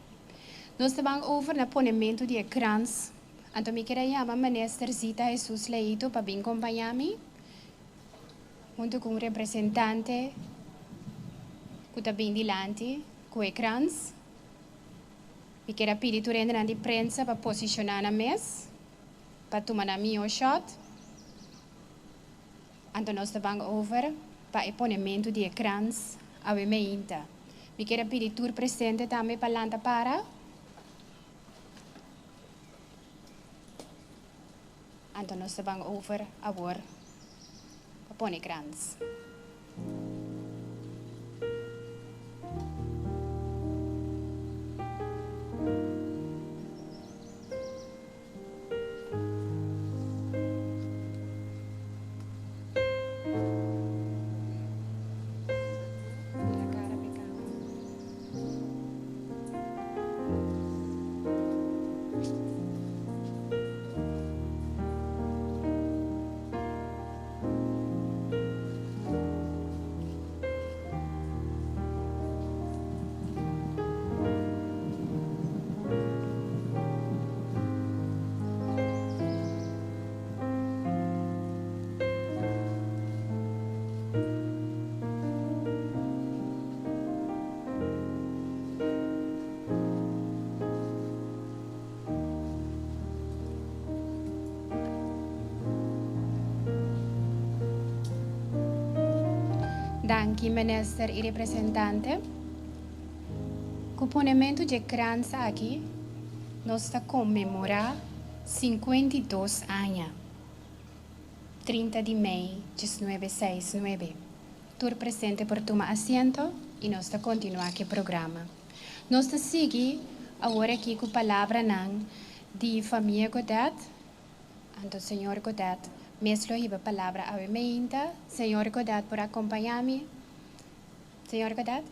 Nos ta ban over na ponementu di e krans. Anto mi kier a yama Minister Zita Jesus Leito pa bin kompañá mi, huntu ku un representante ku ta bin dilanti ku e krans. Mi kier a pidi tur hendenan di prensa pa posishoná nan mes pa tuma nan mihó shòt. Anto nos ta ban over pa e ponementu di e krans awe meinta. Mi kier a pidi tur presente tambe pa lanta para. Anto nos ta ban over awor pa pone krans. Danki Minister i representante. Ku ponementu dje krans aki nos ta konmemorá 52 aña, 30 di mei 1969. Tur presente por tuma asiento i nos ta kontinuá ku e programa. Nos ta sigui awor aki ku palabranan di famia Godett. Anto señor Godett mes lo hiba palabra awe meinta. Señor Godett por acompaña mi? Señor Godett?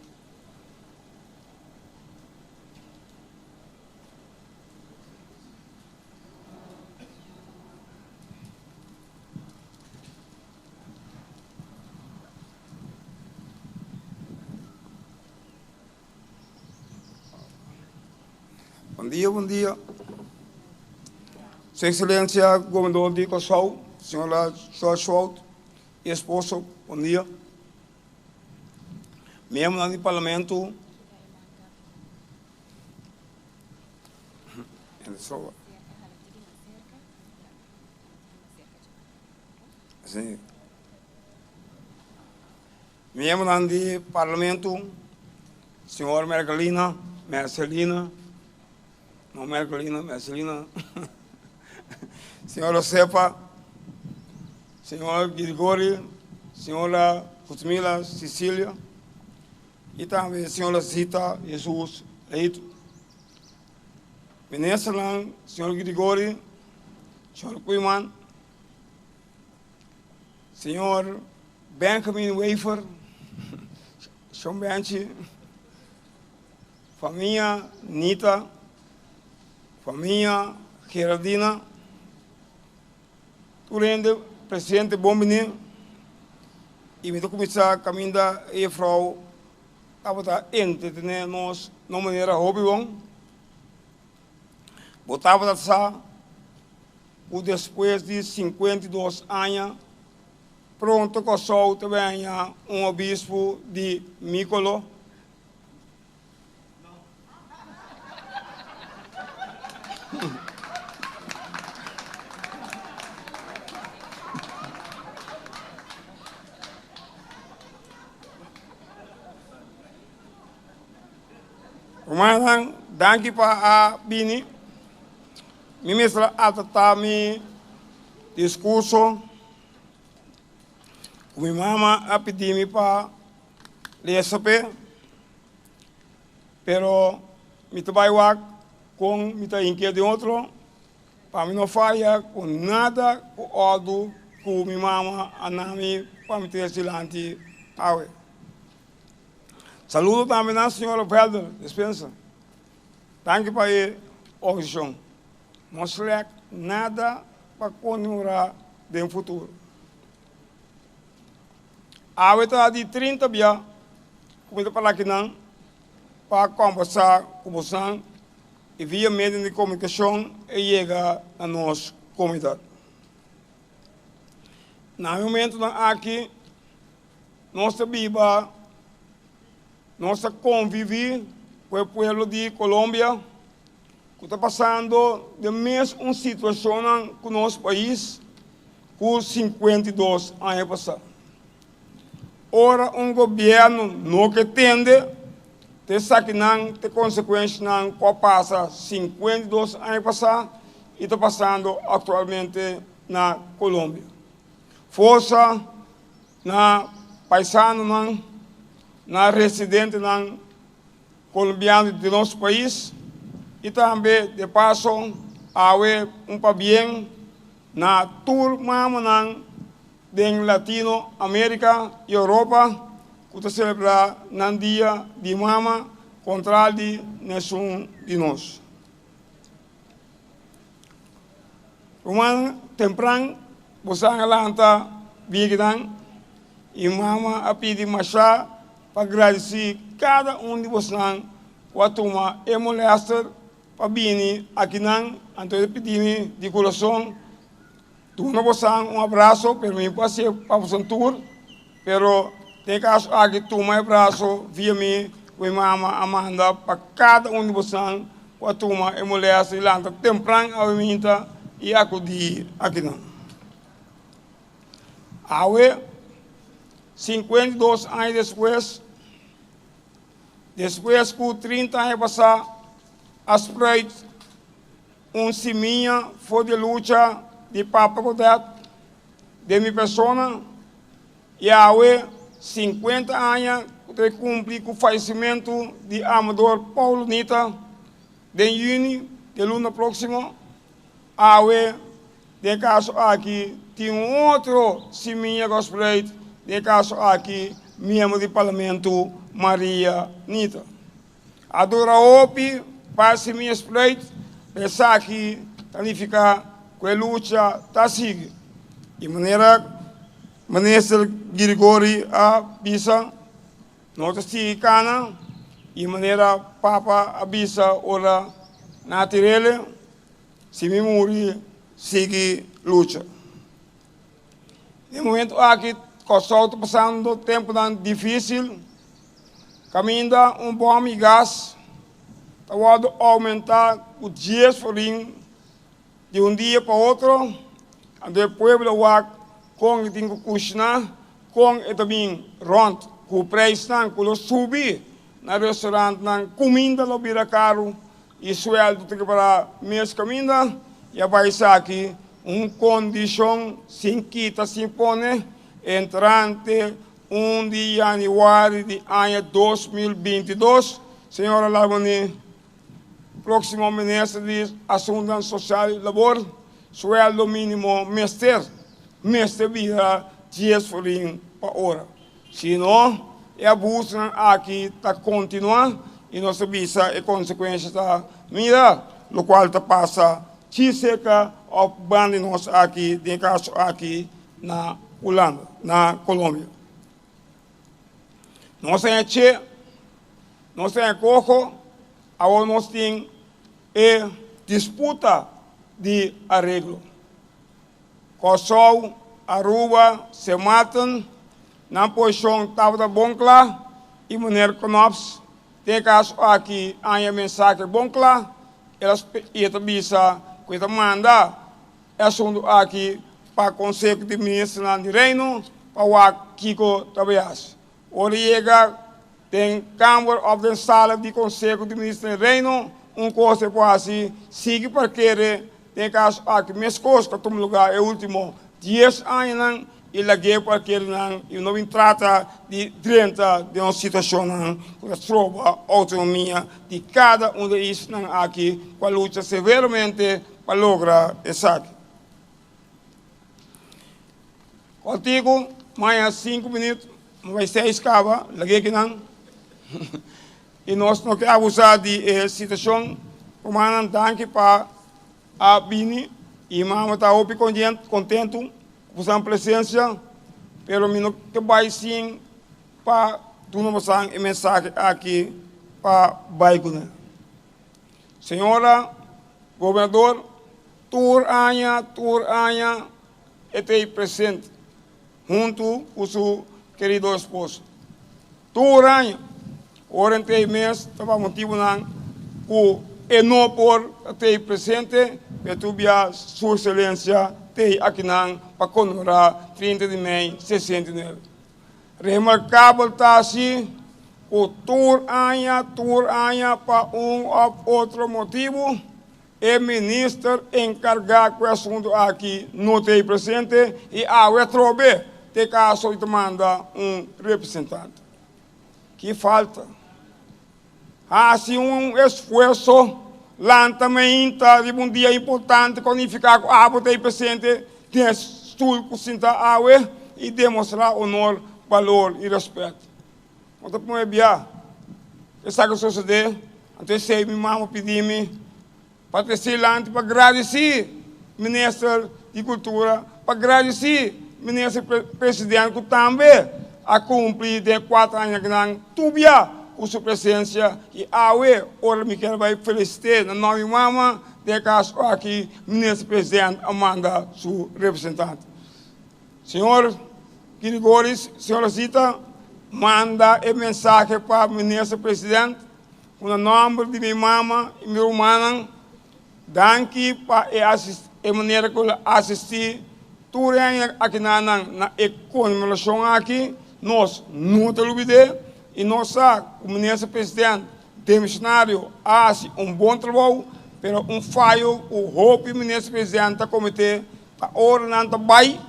Bon dia, bon dia. Su Excelencia Gobernador di Kòrsou, señora George Wout y esposo, bon dia. Miembronan di Parlamento, Miembronan di Parlamento, señor Merkelina, Mercelina, no Merkelina, Mercelina, señor Josefa, señor Grigori, señora Kuzmila Cecilia y tambe señora Zita Jesus Leito. Ministernan, señor Grigori, señor Koeiman, Señor Benjamin Wever, Shon Benchi, famia Nita, famia Geraldina, tur hende presente bon bini y mi ta cuminsa caminda e juffrouw tabata entretene nos na un manera hopi bon. Bo tabata sa ku despues di 52 aña pronto Kòrsou ta benya un obispu di mi koló? Rumannan, danki pa a bini. Mi mester a adaptá mi diskurso ku mi mama a pidi mi pa lesa p'e, pero mi ta bai wak kon mi ta hink'é den otro pa mi no faya ku nada ku òrdu ku mi mama a na mi pa mi trese dilanti awe. Saludo tambe na señora Velder Despensa. Danki pa e organisashon. No slèk nada pa konmemorá den futuro. Awe ta di 30 bia ku mi ta para akinan pa kòmbersá ku bosan i via medio di komunikashon e yega na nos komunidat. Na e momentunan aki nos ta biba. Nos ta konviví ku e pueblo di Colombia ku ta pasando den mes un situashonnan ku nos pais ku 52 aña pasá. Ora un gobièrnu no ke tende, ta esakinan ta e konsekuenshanan ku a pasa 52 aña pasá i ta pasando aktualmente na Colombia. Forsa na paisanonan, na residentenan colombiano di nos pais y tambe de paso awe un pabien na tur mamanan den Latino America y Europa cu ta celebra nan dia di mama contral di nesun di nos. Ruman tempran bosan a lanta biginan i mama a pidi masha pa gradisí kada un di bosnan ku a tuma e molèster pa bini akinan. Anto e pidi mi di kurason duna bosan un abraso, pero mi por hasié pa bosan tur, pero den e kaso aki tuma e abraso via mi ku mi mama a manda pa kada un di bosan ku a tuma e molèster di lanta tempran awe minta i akudí akinan. Awe. 52 aña despues, despues ku 30 aña pasá a spruit un simia for di lucha di Papa Godett den mi persona, i awe 50 aña ku ta kumpli ku fayesimentu di Amador Paolo Nita den yüni di luna próksimo, awe Den e kaso aki tin un otro simia ku a spreid, den e kaso aki miembro di parlamento Maria Nita. A dura hopi pa e simia spreid, pero esaki ta nifiká ku e lucha ta sigui. Di manera Minister Girigori a bisa, no ta sigui kana, i manera Papa a bisa ora nan a tir'el, Si mi muri, sigui lucha. Den momento aki Kòrsou ta pasando tempunan difísil, kaminda un bòm i gas ta wòrdu oumentá ku dies florin di un dia pa otro, anto e pueblo wak kon e tin ku kushiná, kon e ta bin rònt ku preisnan ku lo subi na restorantnan, kuminda lo bira karu. E sueldo ta kebra mes kaminda i a bai esaki un kondishon sin kita sin pone entrante un di yanüari di aña 2022, señora Larmonie, próksimo minister di Asuntunan Sosial i Labor, sueldo mínimo mester mester bira dies florin pa ora. Si no, e abusonan aki ta kontinuá i nos ta bisa e konsekuensha ta mira lokual ta pasa chi serka òf banda di nos aki, den e kaso aki na Hulanda, na Colombia. Nos a haña che, nos a haña koho, awor nos tin e disputa di areglo. Kòrsou, Aruba, Sint Maarten, nan posishon tabata bon kla i meneer Knops den e kaso aki haña mensahe bon kla, el a i e ta bisa ku e ta manda e asuntu aki pa Konseho di Ministernan di Reino pa wak kiko ta bai hasi. Ora yega den kamber òf den sala di Konseho di Ministernan di Reino, un kos e por hasi, sigui parkere den e kaso aki meskos ku a tuma lugá e último dies añanan i lag'é parkerenan i no bin trata di drenta den un situashonnan ku ta stroba outonomia di kada un di e islanan aki ku a lucha severamente pa logra esaki. Contigo, maña 5 minuut, no bay 6 caba, lag'é kinan. Y nos no ke abusa di e situacion. Rumannan, danki pa a bini y mama ta hopi contento cu bosan presencia, pero mi no ke bay sin pa duna bosan e mensahe aki pa bay cune. Señora Gobernador, tur aña, tur aña e ta ei presente huntu ku su kerido esposo. Tur aña, ora e ta ei mes ta pa motibunan ku e no por ta ei presente, pero tur bia su ekselensia ta ei akinan pa konmemorá 30 di mei 69. Remarkabel ta si ku tur aña tur aña pa un òf otro motibu e minister enkargá ku e asuntu aki no ta ei presente i awe atrobe ta e kaso i ta manda un representante. Ki falta? Hasi un esfuerso, lanta mainta riba un dia importante ku a nifiká ku abo ta ei presente den e stul ku sinta awe i demostrá onor, balor i rèspèt. No ta promé bia esaki a sosodé, anto esei mi mama pidi mi pa trese lanti pa gradisí Minister di Kultura, pa gradisí Minister Presidente ku tambe a kumpli den e kuater añanan tubia ku su presensia i awe ora mi kier bai felisit'é na nòm di mama, den e kaso aki Minister Presidente a manda su representante. Señor Girigoris, señora Zita, manda e mensahe pa Minister Presidente Ku na nòmber di mi mama i mi rumannan, danki pa e e manera ku el a asistí tur hende akinanan na e konmemorashon aki. Nos no ta lubid'é i nos sa ku Minister President demisionario a hasi un bon trabou, pero un fayo ku hopi Minister President ta kometé ta ora nan ta bai,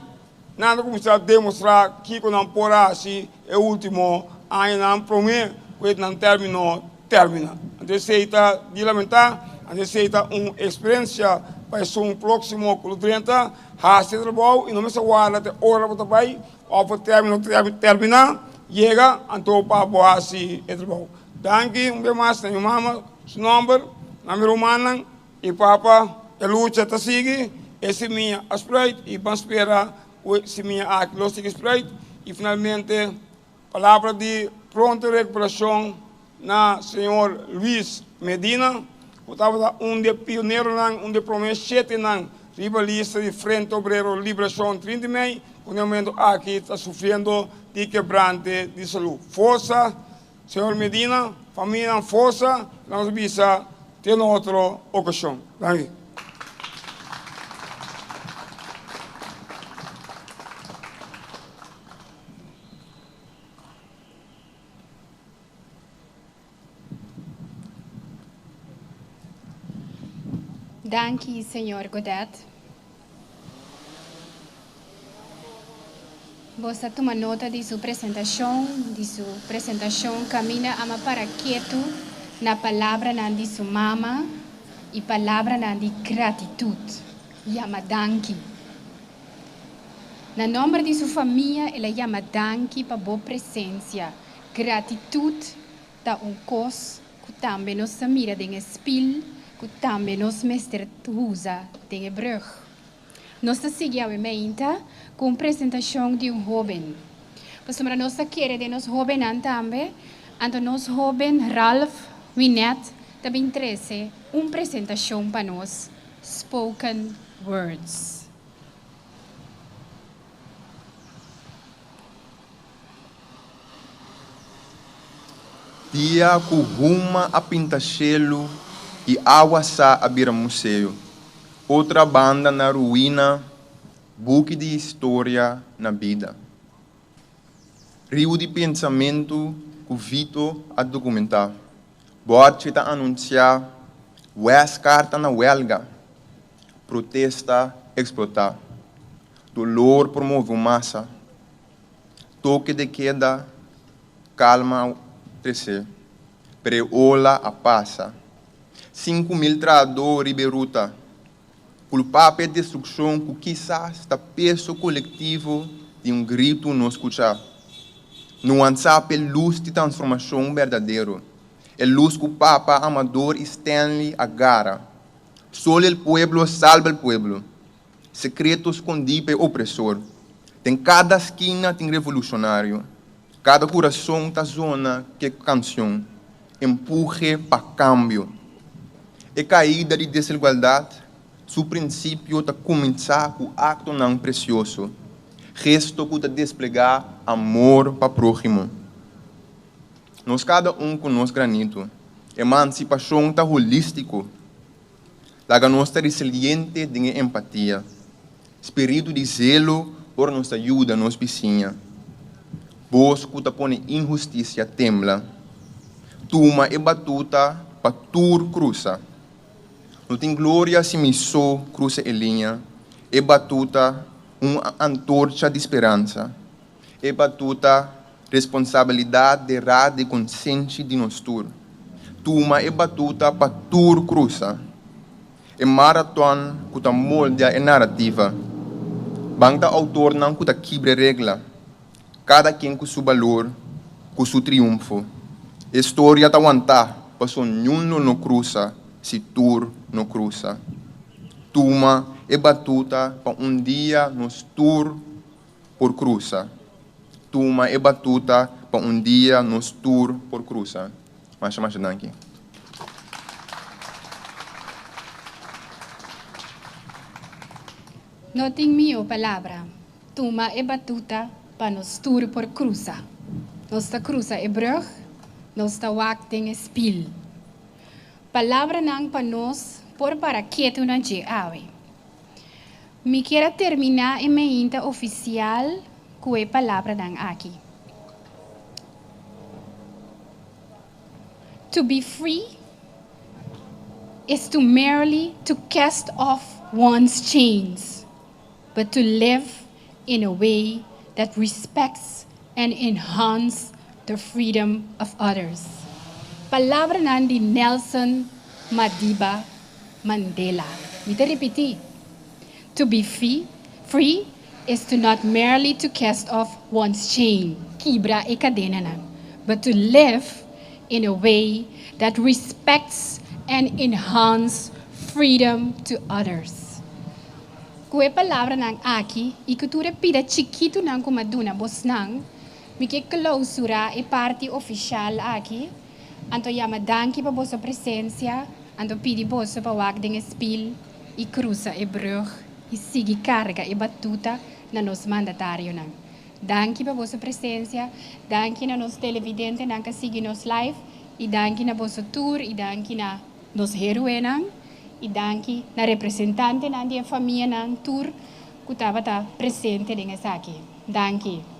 nan ta kuminsá demostrá kiko nan por a hasi e último añanan promé ku e nan término termina. Anto esei ta di lamentá, anto esei ta un eksperensia pa esun próksimo ku lo drenta hasi e trabou i no mester warda te ora bo ta bai òf e término terminá yega anto pa bo hasi e trabou. Danki un bes mas na mi mama su nòmber, na mi rumannan i papa. E lucha ta sigui, e simia a spruit i ban spera ku e simia aki lo sigui spruit i finalmente Palabra di pronto recuperacion na señor Luis Medina, cu tabata un di e pioneronan, un di e prome shetenan riba lista di Frente Obrero Liberacion 30 di mei, cu na e momento aki ta sufriendo di kebrante di salud. Forsa, señor Medina, famianan forsa, nos bisa te na otro ocasion. Danki. Danki señor Godet. Bo sa tuma nota di su presentacion, di su presentacion caminda ama para ketu na palabranan di su mama y palabranan di gratitud. Yama danki. Na nomber di su famia el a yama danki pa bo presencia. Gratitud ta un cos cu tambe nos ta mira den e spil cu tambe nos mester usa den e brug. Nos ta sigui awe meinta cu un presentacion di un hoben. Pasobra nos ta kere den nos hobennan tambe, anto nos hoben Ralph Winet ta bin trece un presentacion pa nos, Spoken Words. Dia ku huma a pinta shelu i awa sa a bira museo. Otra banda na ruina, buki di historia na bida. Riu di pensamentu ku Vito a dokumentá. Bòrchi ta anunsiá Wes karta na wèlga. Protesta eksplotá. Dolor por move un masa. Toke de keda, kalma a tresé. Pero e ola a pasa. 5000 trahadó riba e ruta. Kulpá pa e destrukshon ku kisas ta peso kolektivo di un gritu no skuchá. Nuansá pa e lus di transformashon berdadero. E lus ku Papa Amador i Stanley a gara. Solo el pueblo salba el pueblo. Secreto scondí pa e opresor. Den cada skina tin revolucionario. Cada curason ta zona ke cancion. Empuje pa cambio. E caida di deselgualdad, su principio ta cuminsa cu actonan precioso, gesto cu ta desplega amor pa próhimo. Nos cada un cu nos granito. Emancipacion ta holístico. Laga nos ta resiliente den e empatia, spiritu di zelo ora nos ta yuda nos bisiña. Bos ku ta pone inhustisia tembla, tuma e batuta pa tur krusa. No tin gloria si mi so krusa e liña, e batuta un antorcha di speransa, e batuta Responsabilidat derá di konsenshi di nos tur. Tuma e batuta pa tur krusa. E maraton ku ta moldia e narativa. Ban ta outornan ku ta kibra e regla. Kada ken ku su balor, ku su triunfo. E storia ta wantá paso niun lo no krusa si tur no krusa. Tuma e batuta pa un dia nos tur por krusa. Tuma e batuta pa un dia nos tur por krusa. Masha masha danki. No tin mihó palabra. Tuma e batuta pa nos tur por krusa. Nos ta krusa e brùg, nos ta wak den e spil. Palabranan pa nos por para ketu na dje awe. Mi kier a terminá e meinta ofisial ku e palabranan aki. To be free is to merely to cast off one's chains, but to live in a way that respects and enhances the freedom of others. Palabranan di Nelson Madiba Mandela. Mi ta ripití. To be free is to not merely to cast off one's chain, kibra e kadenanan, but to live in a way that respects and enhance freedom to others. Ku e palabranan aki i ku tur e pida chikitunan ku m'a duna bosnan, mi ke klousurá e parti ofisial aki, anto yama danki pa boso presensia, anto pidi boso pa wak den spil i krusa e brùg i sigui karga e batuta na nos mandatarionan. Danki pa boso presensia, danki na nos televidentenan ku a sigui nos live i danki na boso tur i danki na nos héroenan i danki na representantenan di famianan tur ku tabata presente den esaki. Danki.